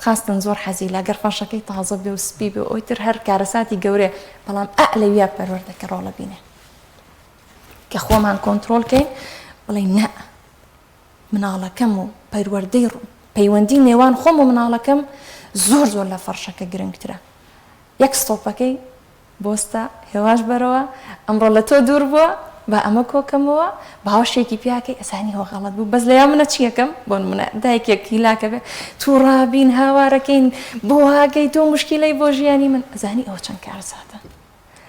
خاستن زۆر حەزی لە گەر فەرشەکەی تازە بێ و سپی بێ و ئەوی تر هەر کارەساتی گەورەیە بەڵام ئا لەویا پەروەردەکە ڕۆڵە بینێ کە خۆمان کۆنترۆڵ کەین بڵێین نا مناڵەکەم و پەروەردەی پەیوەندی نێوان خۆم و مناڵەکەم زۆر زۆر لە فەرشەکە گرنگترە یەک ستۆپەکەی بۆستە هێواش بەرەوە ئەمڕۆ لە تۆ دوور بووە با ئەمە کۆکەمەوە باوەشێکی پیاکەی ئەزانی هۆ غەڵەت بوو بەس لەیا منە چیەکەم بۆ نمونە دایکێک هیلاکە بێ تووڕابین هاوارەکەین بۆ هاکەی تۆ مشکیلەی بۆ ژیانی من ئەزانی ئەوە چەند کارەساتە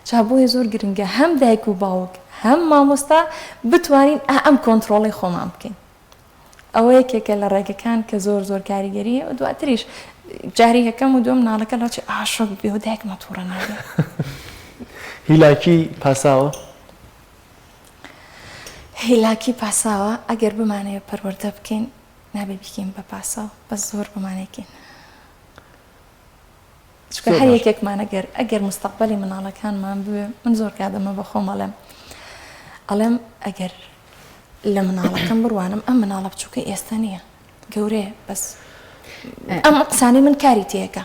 جا بۆیە زۆر گرنگە هەم دایک و باوک هەم مامۆستا بتوانین ئا ئەم کۆنترۆڵی خۆمان بکەین. ئەوە یەکێکە لە ڕێگەکان کە زۆر زۆر کاریگەری هەیە و دواتریش جاری یەکەم و دووەم مناڵەکە لەچێ ئا شۆک بێ و دایکمە تووڕە نابێ. هیلاکی پاساوە؟ هیلاکی پاساوە ئەگەر بمانەوێ پەروەردە بکەین نابێ بیکەین بە پاساو بەس زۆر بمانەکەین. چونکە هەر یەکێکمان ئەگەر ئەگەر مستەقبەلی مناڵەکانمان بوێ من زۆر کات ئەمە بە خۆم ئەڵێم ئەڵێم ئەگەر لە مناڵەکەم بڕوانم ئەم مناڵە بچووکە ئێستا نییە گەورەیە بەس ئەم قسانەی من کاری تێەکە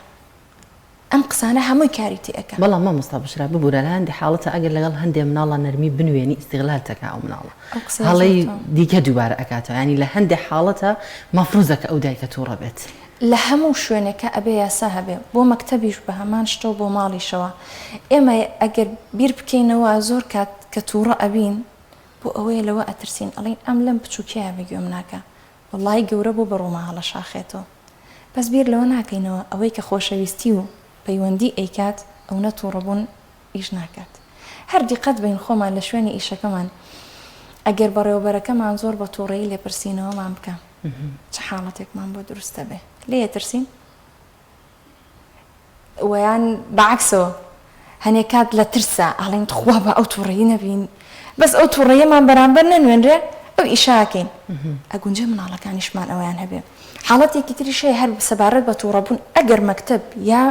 ئەم قسانە هەمووی کاری تێەکە. بەڵام مامۆستا بوشرا ببورە لە هەندێ حاڵەتا ئەگەر لەگەڵ هەندێ مناڵا نەرمی بنوێنی ئیستیغلال تەکا ئەو مناڵە هەڵەی دیکە دووبارە ئەکاتەوە یانی لە هەندێ حاڵەتا مەفروزە کە ئەو دایکە توڕە بێت. لە هەموو شوێنێکا ئەبێ یاسا هەبێ بۆ مەکتەبیش بە هەمان شتەو بۆ ماڵیشەوە ئێمە ئەگەر بیر بکەینەوە زۆر کات کە توڕە ئەبین بۆ ئەوەیە لەوە ئەترسین ئەڵێین ئەم لەم بچوکیایە بە گوێم ناکا وەڵایی گەورە بوو بە ڕووما هەڵەشاخێتەوە بەس بیر لەوە ناکەینەوە ئەوەی کە خۆشەویستی و پەیوەندی ئەیکات ئەونە توڕەبوون ئیش ناکات هەر دیقەت بەین خۆمان لە شوێنی ئیشەکەمان ئەگەر بەڕێوەبەرەکەمان زۆر بە توڕەیی لێپرسینەوەمان بکا چ حاڵەتێکمان بۆ دروست دەبێ لێ ئەترسین وەیان بەعەکسەوە هەنێ کات لە ترسا ئەڵێین تخوا با ئەو توڕەیی نەبین بەس ئەو توڕەیەمان بەرامبەر نەنوێنرێ ئەو ئیشە ئەکەین ئەگونجێ مناڵەکانیشمان ئەوەیان هەبێ حاڵەتێکی تریش هەیە هەر سەبارەت بە توڕەبوون ئەگەر مەکتەب یا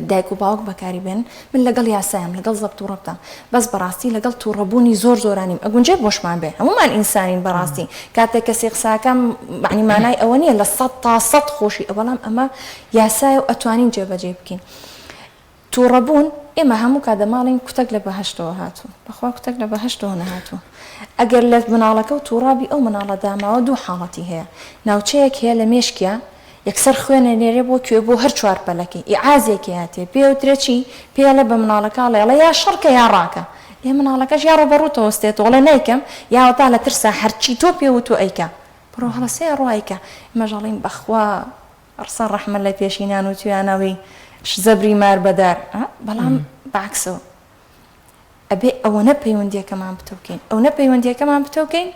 دایک و باوک بەکاری بێنن من لەگەڵ یاسایم لەگەڵ زەبت و ڕەبتام بەس بەڕاستی لەگەڵ توڕەبوونی زۆر زۆرانیم ئەگونجێ بۆشمان بێ هەموومان ئینسانین بەڕاستی کاتێک کەسی قساکەم معنی مانای ئەوە نییە لە سەد تا سەد خۆشی بەڵام ئەمە یاسایە و ئەتوانین جێبەجێی بکەین توڕەبوون ئێمە هەموو کات دەماڵین کوتەک لە بەهەشتەوە هاتوو بەخوا کوتەک لە بەهەشتەوە نەهاتوو ئەگەر لە مناڵەکە و توڕابی ئەو مناڵە داماوە دوو حاڵەتی هەیە ناوچەیەک هەیە لە مێشکیا یەکسەر خوێن ئەنێرێ بۆ کوێ بۆ هەر چوار پەلەکەی ئیعازێکی هاتێ پێ ئەوترێ چی پێ ئەڵێ بە مناڵەکە ئەڵێ ئەڵێ یا شەڕکە یا ڕاکە ئێ مناڵەکەش یا ڕووبەڕوو تەوەستێتەوە ئەڵێ نایکەم یا وەتا لە ترسا هەرچی تۆ پێ وتوو ئەیکا بڕۆ هەڵەسێ ڕۆ ئەیکا ئێمەش ئەڵێین بەخوا ڕسا ڕەحمە لە پێشینان وتویانە وی زەبری مار بەدار بەڵام بەعکسەوە ئەبێ ئەوەنە پەیوەندیەکەمان پتەو کەین ئەونە پەیوەندیەکەمان پتەو کەین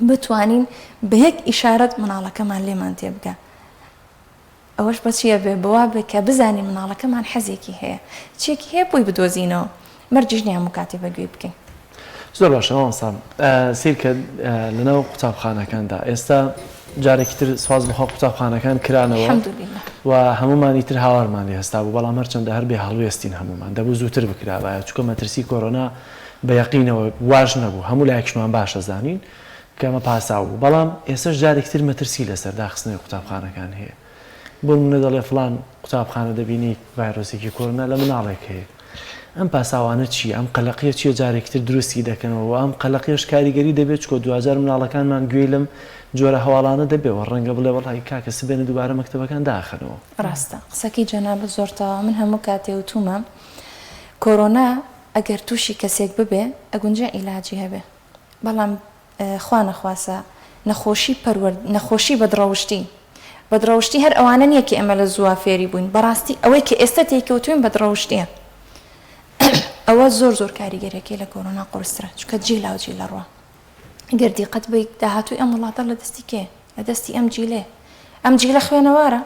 بتوانین بە یەک ئیشارەت مناڵەکەمان لێمان تێبگا ئەوەش بە چی ئەبێ بەوا بێ کە بزانین مناڵەکەمان حەزێکی هەیە چیەکی هەیە بۆی بدۆزینەوە مەرجیش نیە هەموو کاتێ بە گوێی بکەین. زۆر باشە مامۆستا سەیرکە لەناو قوتابخانەکاندا ئێستا جارێکی تر سواز بخوا قوتابخانەکان کرانەوە و هەمومانی تر هاوارمان لێ هەستا بوو بەڵام هەرچەندە هەر بێ هەڵوێستین هەمومان دەبوو زووتر بکرابایە چونکە مەترسی کۆرۆنا بە یەقینەوە واش نەبوو هەموو لایەکیشمان باش ئەزانین کە ئەمە پاساو بوو بەڵام ئێستاش جارێکی تر مەترسی لەسەر داخستنەوەی قوتابخانەکان هەیە بۆ نمونە دەڵێ فڵان قوتابخانە دەبینی ڤایرۆسێکی کۆرۆنا لە مناڵێک هەیە ئەم پاساوانە چییە ئەم قەلەقیە چییە جارێکی تر دروستی دەکەنەوە و ئەم قەلەقیەش کاریگەری دەبێت چکۆ دواجار مناڵەکانمان گوێی لەم جۆرە هەواڵانە دەبێ و ڕەنگە بڵێ وەڵی کاکە سبێنە دووبارە مەکتەبەکان داخەنەوە. ڕاستە قسەکەی جەنابت زۆر تەواوە من هەموو کاتێ وتومە کۆرۆنا ئەگەر توشی کەسێک ببێ ئەگونجێ عیلاجی هەبێ بەڵام خوا نەخواسە نەخۆشی پەروەرد نەخۆشی بەدڕەوشتی بەدڕەوشتی هەر ئەوانە نیە کە ئێمە لە زووا فێری بووین بەڕاستی ئەوەی کە ئێستا تێیکەوتوین بەدڕەوشتیە ئەوە زۆر زۆر کاریگەریەکەی لە کۆرۆنا قورسترە چونکە جیلاو جیل ئەڕوا گەر دیقەت بەی داهاتووی ئەم وڵاتە لە دەستی کێ لە دەستی ئەم جیلەیە ئەم جیلە خوێنەوارە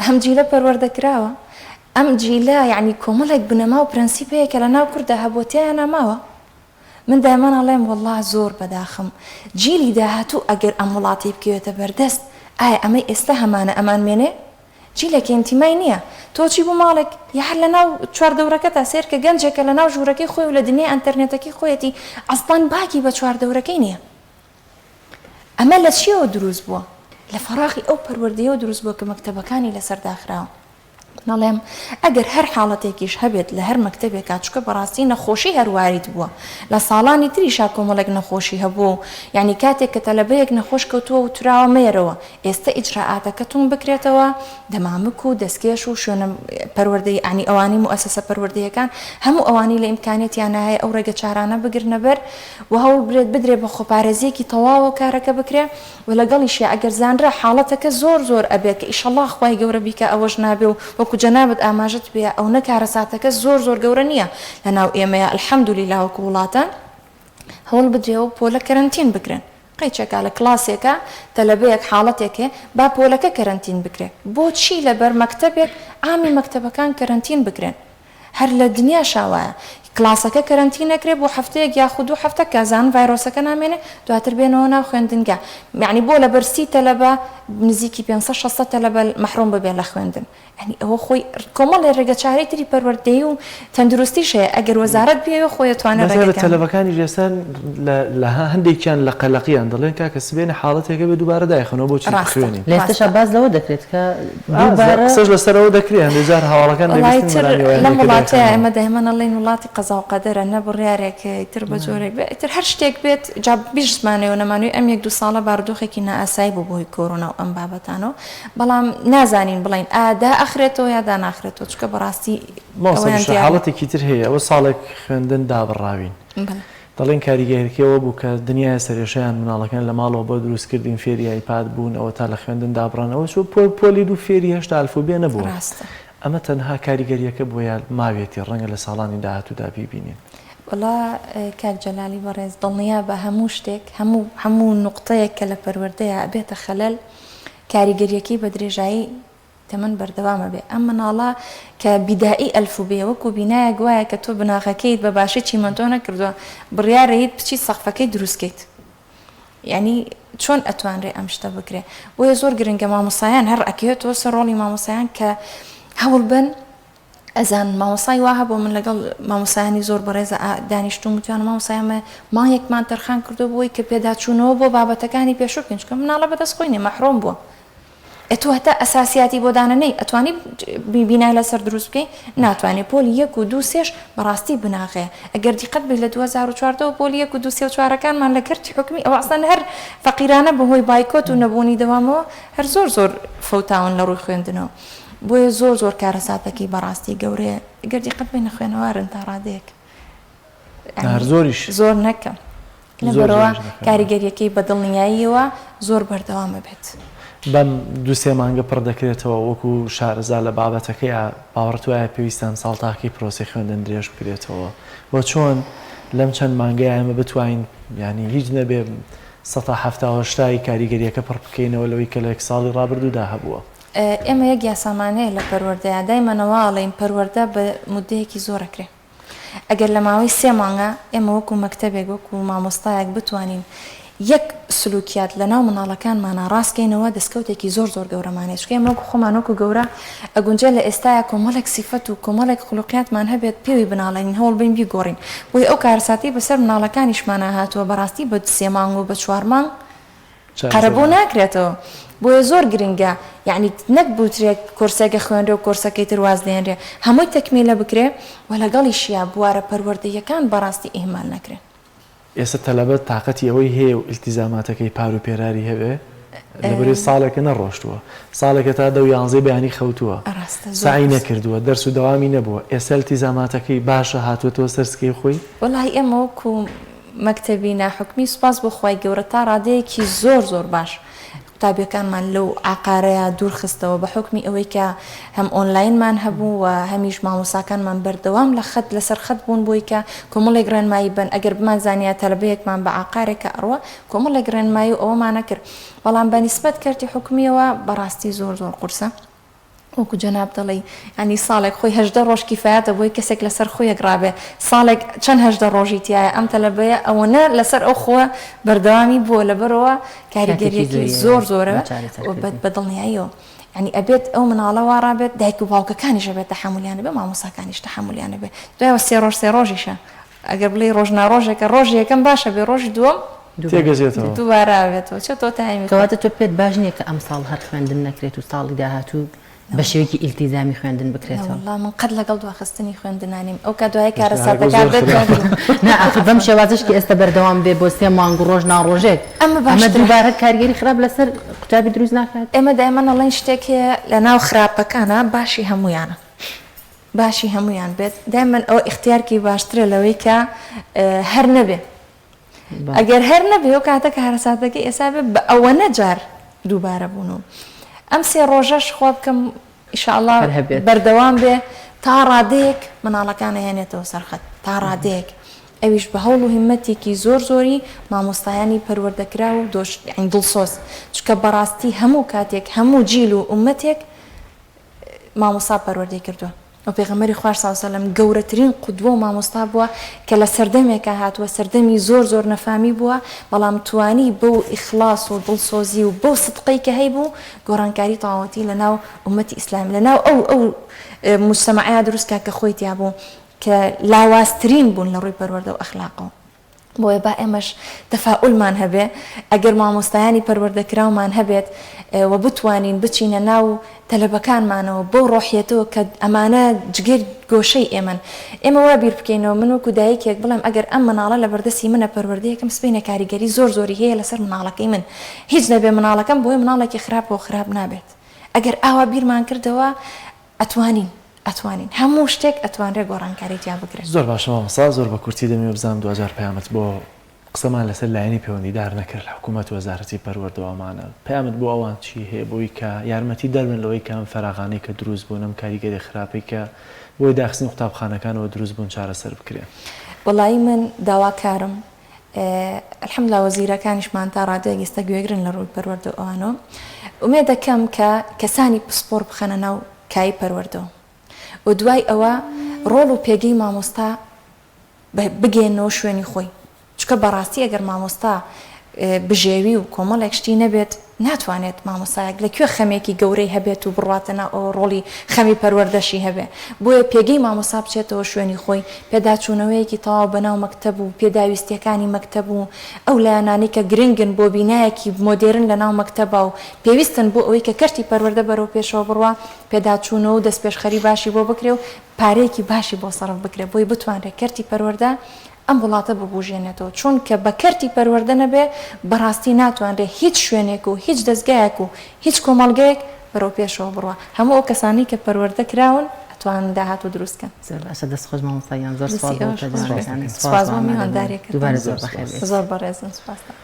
ئەم جیلە پەروەردە کراوە، ئەم جیلە یەعنی کۆمەڵێک بنەما و پرەنسیپ هەیە کە لە ناو کوردا هەبووە تیایانا ماوە. من دایمەن ئەڵێم وەڵڵا زۆر بەداخم جیلی داهاتوو ئەگەر ئەم وڵاتەی بکەوێتە بەردەست ئایا ئەمەی ئێستا هەمانە ئەمان مێنێ؟ جیلێکە ئینتیمای نییە. تۆ چی بۆ ماڵێک یا هەر لە ناو چواردەورەکەتا سەیرکە گەنجێکە لە ناو ژوورەکەی خۆی و لە دنیای ئەنتەرنێتەکەی خۆیەتی ئەسڵەن باکی بە چواردەورەکەی نییە. ئەمە لە چیەوە دروست بووە؟ لە فەراغی ئەو پەروەردەیەوە دروست بووە کە مەکتەبەکانی لەسەر داخراوە. نەڵێم ئەگەر هەر حاڵەتێکیش هەبێت لە هەر مەکتەبێکا چونکە بەڕاستی نەخۆشی هەر وارید بووە لە ساڵانی تریشا کۆمەڵێک نەخۆشی هەبووە و یانی کاتێک کە تەلەبەیەک نەخۆش کەوتووە وتراوە مەیەرەوە ئێستە ئیجرائاتەکە توند بکرێتەوە دەمامک و دەستکێش و شوێنە پەروەردەی یانی ئەوانەی موئەسەسە پەروەردەیەکان هەموو ئەوانەی لە ئیمکانیەتیانا هەیە ئەو ڕێگە چارانە بگرنە بەر و هەوڵ برێت بدرێ بە خۆپارێزیەکی تەواوە کارەکە بکرێ و لەگەڵیشیا ئەگەر زانرا حاڵەتەکە زۆر زۆر ئەبێ کە ئیشەڵا خوای گەورە بیکا ئەوەش نابێ و وەکو جەنابت ئاماژەت پێیا ئەونە کارەساتەکە زۆر زۆر گەورە نیە لەناو ئێمەیا الحمدللە وەکو وڵاتان هەوڵ بدرێ و پۆلە کەرەنتین بکرێن. قەیچێکا لە کڵاسێکا تەلەبەیەک حاڵەتێک هەیە با پۆلەکە کەرەنتین بکرێ بۆچی لەبەر مەکتەبێک عامی مەکتەبەکان کەرەنتین بکرێن هەر لە دنیاشا وایە کڵاسەکە کەرەنتین ئەکرێ بۆ هەفتەیەک یاخود دوو هەفتە کە زانن ڤایرۆسەکە نامێنێ دواتر بێنەوە ناو خوێندنگا یەعنی بۆ لەبەر 30 تەلەبە نزیکی 500 600 تەلەبە مەحروم ببێ لە خوێندن یانی ئەوە خۆی کۆمەڵێ ڕێگە چارەی تری پەروەردەیی و تەندروستیش هەیە ئەگەر وەزارەت بیەوێ خۆی ئەتوانێ بەس ڕێگەکان. تەلەبەکانیش ئێستا لە هەندێکیان لە قەلەقیان دەڵێن کاکە سبەینێ حاڵەتێک هەبێ دووبارە دایخەنەوە بۆچی ڕاستە بخوێنین. لە ڕاستە. ئێستەشا باس لەوە دەکرێت کە دووبارە. قسەش لەسەر ئەوە دەکرێ هەندێک جار هەواڵەکان وەڵای دەبیستن تر مەرامی ئەوەیان لەم هەیە کە وڵاتەیا دایخەنەوە. ئێمە دایمەن ئەڵێین وڵاتی قەزا و قەدەرە نە بڕیارێک ئیتر بە جۆرێک بێ ئیتر هەر شتێک بێت جا بیشمانەوێ و نەمانەوێ ئەم یەک دوو ساڵە بارودۆخێکی نائاسایی بوو بەهۆی کۆرۆنا و ئەم بابەتانەوە بەڵام نازانین بڵێین ئایا دائەخرێتەوە یا داناخرێتەوە چونکە بەڕاستی مامۆستا ئەوەیان بشرا دیار نیە. حاڵەتێکی تر هەیە ئەوە ساڵێک خوێندن دابڕاوین بەڵێ. دەڵێن کاریگەرەکەی ئەوە بوو کە دنیایە سەرێشەیان مناڵەکان لە ماڵەوە بۆ دروست کردین فێری ئایپاد بوون ئەوە تا لە خوێندن دابڕان ئەوە چوو پۆل پۆلی دوو فێری هێشتا ئەلفوبێ نەبووە ڕاستە. ئەمە تەنها کاریگەریەکە بووە یا ماویەتی ڕەنگە لە ساڵانی داهاتوودا بیبینین؟ وەڵا کاک جەلالی بەڕێز دڵنیابە هەموو شتێک هەموو هەموو نوقتەیەک کە لە پەروەردەیا ئەبێتە خەلەل کاریگەریەکەی بە درێژایی تەمەن بەردەوام ئەبێ ئەم مناڵە کە بیدائی ئەلف و بێ وەکو بینایەک وایە کە تۆ بناغەکەیت بە باشی چیمەنتۆ نەکردوە بڕیارەیت بچیت سەقفەکەی دروست کەیت یانی چۆن ئەتوانرێ ئەم شتە بکرێ بۆیە زۆر گرنگە مامۆسایان هەر ئەکەوێتەوە سەر ڕۆڵی مامۆسایان کە هەوڵ بەن ئەزانن مامۆستای وا هەبوو من لەگەڵ مامۆستایانی زۆر بەڕێزە دانیشتوم وتویانە مامۆستا ئێمە مانگێکمان تەرخان کردووە بۆی کە پێداچوونەوە بۆ بابەتەکانی پێشوو بکەین چونکە مناڵە بەدەست خۆی نیە مەحرۆم بووە ئێ تۆ هەتا ئەساسیاتی بۆ دانەنێی ئەتوانی بینای لەسەر دروست بکەی ناتوانێ پۆلی یەک و دوو سێش بەڕاستی بناغەیە ئەگەر دیقەت بەی لە 2014 ەوە پۆلی یەک و دوو سێ و چوارەکانمان لە کەرتی حکومی ئەوە ئەسڵەن هەر فەقیرانە بەهۆی بایکۆت و نەبوونی دەوامەوە هەر زۆر زۆر فەوتاون لە ڕووی خوێندنەوە بۆیە زۆر زۆر کارەساتەکەی بەڕاستی گەورەیە گەر دیقەت بەینە خوێنەوارن تا ڕادەیەک هەر زۆریش زۆر نەکەم لەبەرەوە کاریگەریەکەی بە دڵنیاییەوە زۆر بەردەوامە بێت. بەم دوو سێ مانگە پڕ دەکرێتەوە وەکو شارەزا لە بابەتەکەیا باوەڕت وایە پێویستە ئەمساڵ تاکەی پرۆسەی خوێندن درێژ بکرێتەوە و چۆن لەم چەند مانگەیا ئێمە بتوانین یانی هیچ نەبێ سەتا حەفتا و هەشتای کاریگەریەکە پڕ بکەینەوە لەوەی کە لە یەک ساڵی ڕابردوودا هەبووە؟ ئێمە یەک یاسامان هەیە لە پەروەردەیا دایمەنە وا ئەڵێین پەروەردە بە موددەیەکی زۆر ئەکرێ ئەگەر لە ماوەی سێ مانگا ئێمە وەکو مەکتەبێک وەکو مامۆستایەک بتوانین یەک سلوکیات لە ناو مناڵەکانمانا ڕاست کەینەوە دەستکەوتێکی زۆر زۆر گەورەمان هەیە چونکە ئێمە وەکو خۆمان وەکو گەورە ئەگونجێ لە ئێستایا کۆمەڵێک سیفەت و کۆمەڵێک خولوقیاتمان هەبێت پێوی بناڵێنین هەوڵ بەین بیگۆڕین بۆیە ئەو کارەساتەی بەسەر مناڵەکانیشمانا هاتووە بەڕاستی بە سێ مانگ و بە چوار مانگ قەرەبوو ناکرێتەوە بۆیە زۆر گرنگە یەعنی نەک بوترێ کۆرسێک ئەخوێنرێ و کۆرسەکەی تر واز لێنرێ هەمووی تەکمیلە بکرێ و لەگەڵیشیا بوارە پەروەردەییەکان بەڕاستی ئیهمال نەکرێن. ئێستا تەلەبە تاقەتی ئەوەی هەیە و ئیلتیزاماتەکەی پار و پێراری هەبێ؟ لەبەرئەوەی ساڵێکە نەڕۆشتووە ساڵێکە تا دە و یانزەی بەیانی خەوتووە ڕاستە زۆر سەعی قورسە. نەکردووە دەرس و دەوامی نەبووە ئێستا ئیلتیزاماتەکەی باشە هاتووەتەوە سەر سکەی خۆی؟ وەڵاهی ئێمە وەکو مەکتەبی ناحوکمی سوپاس بۆ خوای گەورە تا ڕادەیەکی زۆر زۆر باش قوتابیەکانمان لەو عەقارەیە دوور خستەوە بە حوکمی ئەوەی کە هەم ئۆنلاینمان هەبوو و هەمیش مامۆساکانمان بەردەوام لە خەت لەسەر خەت بوون بۆی کە کۆمەڵێک ڕێنمایی بەن ئەگەر بمانزانیا تەلەبەیەکمان بە عەقارێکە ئەڕوا کۆمەڵێک ڕێنمایی و ئەوەمان ئەکرد بەڵام بە نیسبەت کەرتی حکومیەوە بەڕاستی زۆر زۆر قورسە. وەکو جەناب دەڵێی یانی ساڵێک خۆی 18 ڕۆژ کیفایەتە بۆی کەسێک لەسەر خویەک ڕابێ ساڵێک چەند 18 ڕۆژی تایە ئەم تەلەبەیە ئەوەنە لەسەر ئەو خووە بەردەوامی بووە لەبەرەوە کاریگەریەکی زۆر زۆرە بە دڵنیاییەوە یانی ئەبێت ئەو مناڵە وا ڕابێت دایک و باوکەکانیش ئەبێت تەحەمولیان هەبێ مامۆستاکانیش تەحەمولیان هەبێ دوایەوە سێ ڕۆژ سێ ڕۆژیشە ئەگەر بڵێی ڕۆژ نا ڕۆژێکە ڕۆژی یەکەم باشە بێ ڕۆژی دووەم تێگەزێتەوە. دووبارە ئەبێتەوە چۆ تۆ تایمی خۆت. کەواتە تۆ پێت باش نییە کە ئەمساڵ هەر خوێندن نەکرێت و ساڵی داهاتوو بە شێوەیەکی ئیلتیزامی خوێندن بکرێتەوە؟ نەوەڵا من قەت لەگەڵ دواخستنی خوێندنا نیم ئەو کات دوای کارەساتەکان بێت نا ئاخر بەم شێوازەش کە ئێستا بەردەوام بێ بۆ سێ مانگ و ڕۆژ نا ڕۆژێک ئەمە ئەمە باشترە. دووبارە کاریگەری خراپ لەسەر قوتابی دروست ناکات؟ ئێمە دایمەن ئەڵێین شتێک هەیە لەناو خراپەکانا باشی هەموویانە. باشی هەموویان بێت دایمەن ئەوە ئیختیارکی باشترە لەوەی کە هەر نەبێ ئەگەر هەر نەبێ ئەو کاتە کارەساتەکەی ئێسا بێ بە ئەوەنە جار دووبارە بوون و ئەم سێ ڕۆژەش خوا بکەم ئیشاڵڵا بەردەوام بێ تا ڕادەیەک مناڵەکان ئەهێنێتەوە سەر خەت تا ڕادەیەک. ئەویش بە هەوڵ و هیممەتێکی زۆر زۆری مامۆستایانی پەروەردەکراو و دۆش یانی دڵسۆز چونکە بەڕاستی هەموو کاتێک هەموو جیل و ئوممەتێک مامۆستا پەروەردەی کردووە و پێغەمبەری خواش صلی اللە علیە وسلم گەورەترین قودوە و مامۆستا بووە کە لە سەردەمێکا هاتووە سەردەمی زۆر زۆر نەفامی بووە بەڵام توانی بەو ئیخلاص و دڵسۆزی و بەو سدقەی کە هەیبوو گۆڕانکاری تەواوەتی لە ناو ئوممەتی ئیسلامی لە ناو ئەو ئەو موجتەمەعەیا دروست کا کە خۆی تیا بوو کە لاوازترین بوون لە ڕووی پەروەردە و ئەخلاقەوە. بۆیە با ئێمەش تەفائولمان هەبێ، ئەگەر مامۆستایانی پەروەردەکراومان هەبێت و بتوانین بچینە ناو تەلەبەکانمانەوە بەو ڕۆحیەتەوە کە ئەمانە جگەر گۆشەی ئێمەن. ئێمە وا بیر بکەینەوە، من وەکو دایکێک بڵێم ئەگەر ئەم مناڵە لەبەردەستی منە پەروەردەیەکم سبەینێ کاریگەری زۆر زۆری هەیە لەسەر مناڵەکەی من. هیچ نەبێ مناڵەکەم بۆیە مناڵێکی خراپەوە خراپ نابێت. ئەگەر ئاوا بیرمان کردەوە ئەتوانین ئەتوانین هەموو شتێک ئەتوانرێ گۆڕانکاری تیا بکرێت. زۆر باشە مامۆستا زۆر بە کورتی دەمەوێ بزانم دواجار پەیامت بۆ قسەمان لەسەر لایەنی پەیوەندیدار نەکرد حکوومەت وەزارەتی پەروەردە و ئەمانە پەیامت بۆ ئەوان چی هەیە بۆی کە یارمەتی دەر بن لەوەی کە ئەم فەراغانەی کە دروست بوون ئەم کاریگەری خراپەی کە بۆی داخستنی قوتابخانەکانەوە دروست بوون چارەسەر بکرێن. وەڵایی من داواکارم الحمدللە وەزیرەکانیشمان تا ڕادەیەک ئێستا گوێگرن لە ڕووی پەروەردە و ئەوانەوە ئومێدەکەم کە کەسانی پسپۆڕ بخەنە ناو کایەی پەروەردەوە و دوای ئەوە ڕۆڵ و پێگەی مامۆستا بگەیەننەوە شوێنی خۆی چونکە بەڕاستی ئەگەر مامۆستا بژێوی و کۆمەڵێک شتی نەبێت ناتوانێت مامۆستایەک لە کوێ خەمێکی گەورەی هەبێت و بڕواتە ناو ئەوە ڕۆڵی خەمی پەروەردەشی هەبێ بۆیە پێگەی مامۆستا بچێتەوە شوێنی خۆی پێداچوونەوەیەکی تەواو بەناو مەکتەب و پێداویستیەکانی مەکتەب و ئەو لایەنانەی کە گرنگن بۆ بینایەکی مۆدێرن لەناو مەکتەبا و پێویستن بۆ ئەوەی کە کەرتی پەروەردە بەرەو پێشەوە بڕوا پێداچوونەوە و دەستپێشخەری باشی بۆ بکرێ و پارەیەکی باشی بۆ سەرف بکرێ بۆی بتوانرێ کەرتی پەروەردە ئەم وڵاتە ببوژێنێتەوە، چونکە بە کەرتی پەروەردە نەبێ بەڕاستی ناتوانرێ هیچ شوێنێک و هیچ دەزگایەک و هیچ کۆمەڵگەیەک بەرەو پێشەوە بڕوا، هەموو ئەو کەسانەی کە پەروەردە کراون ئەتوانن داهاتوو دروست کەن. زۆر باشە دەست خۆش مامۆستا گیان زۆر دەستی سوپاس بۆ ئێوەش خۆش بێت. پەیامەکانت سوپاس سوپاس بۆ بۆ ئامادەبوونت میوانداریەکەتان. دووبارە زۆر بەخێر بێیت. زۆر بەڕێزن سوپاستان.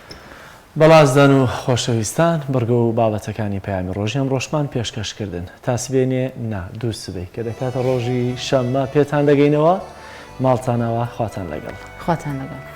بەڵازدان و خۆشەویستان بڕگە و بابەتەکانی پەیامی ڕۆژی ئەمڕۆشمان پێشکەش کردن. تا سبەینێ نا، دووسبەی کە دەکاتە ڕۆژی شەممە پێتان دەگەینەوە. ماڵتان ئاوا، خواتان لەگەڵ. خواتان لەگەڵ.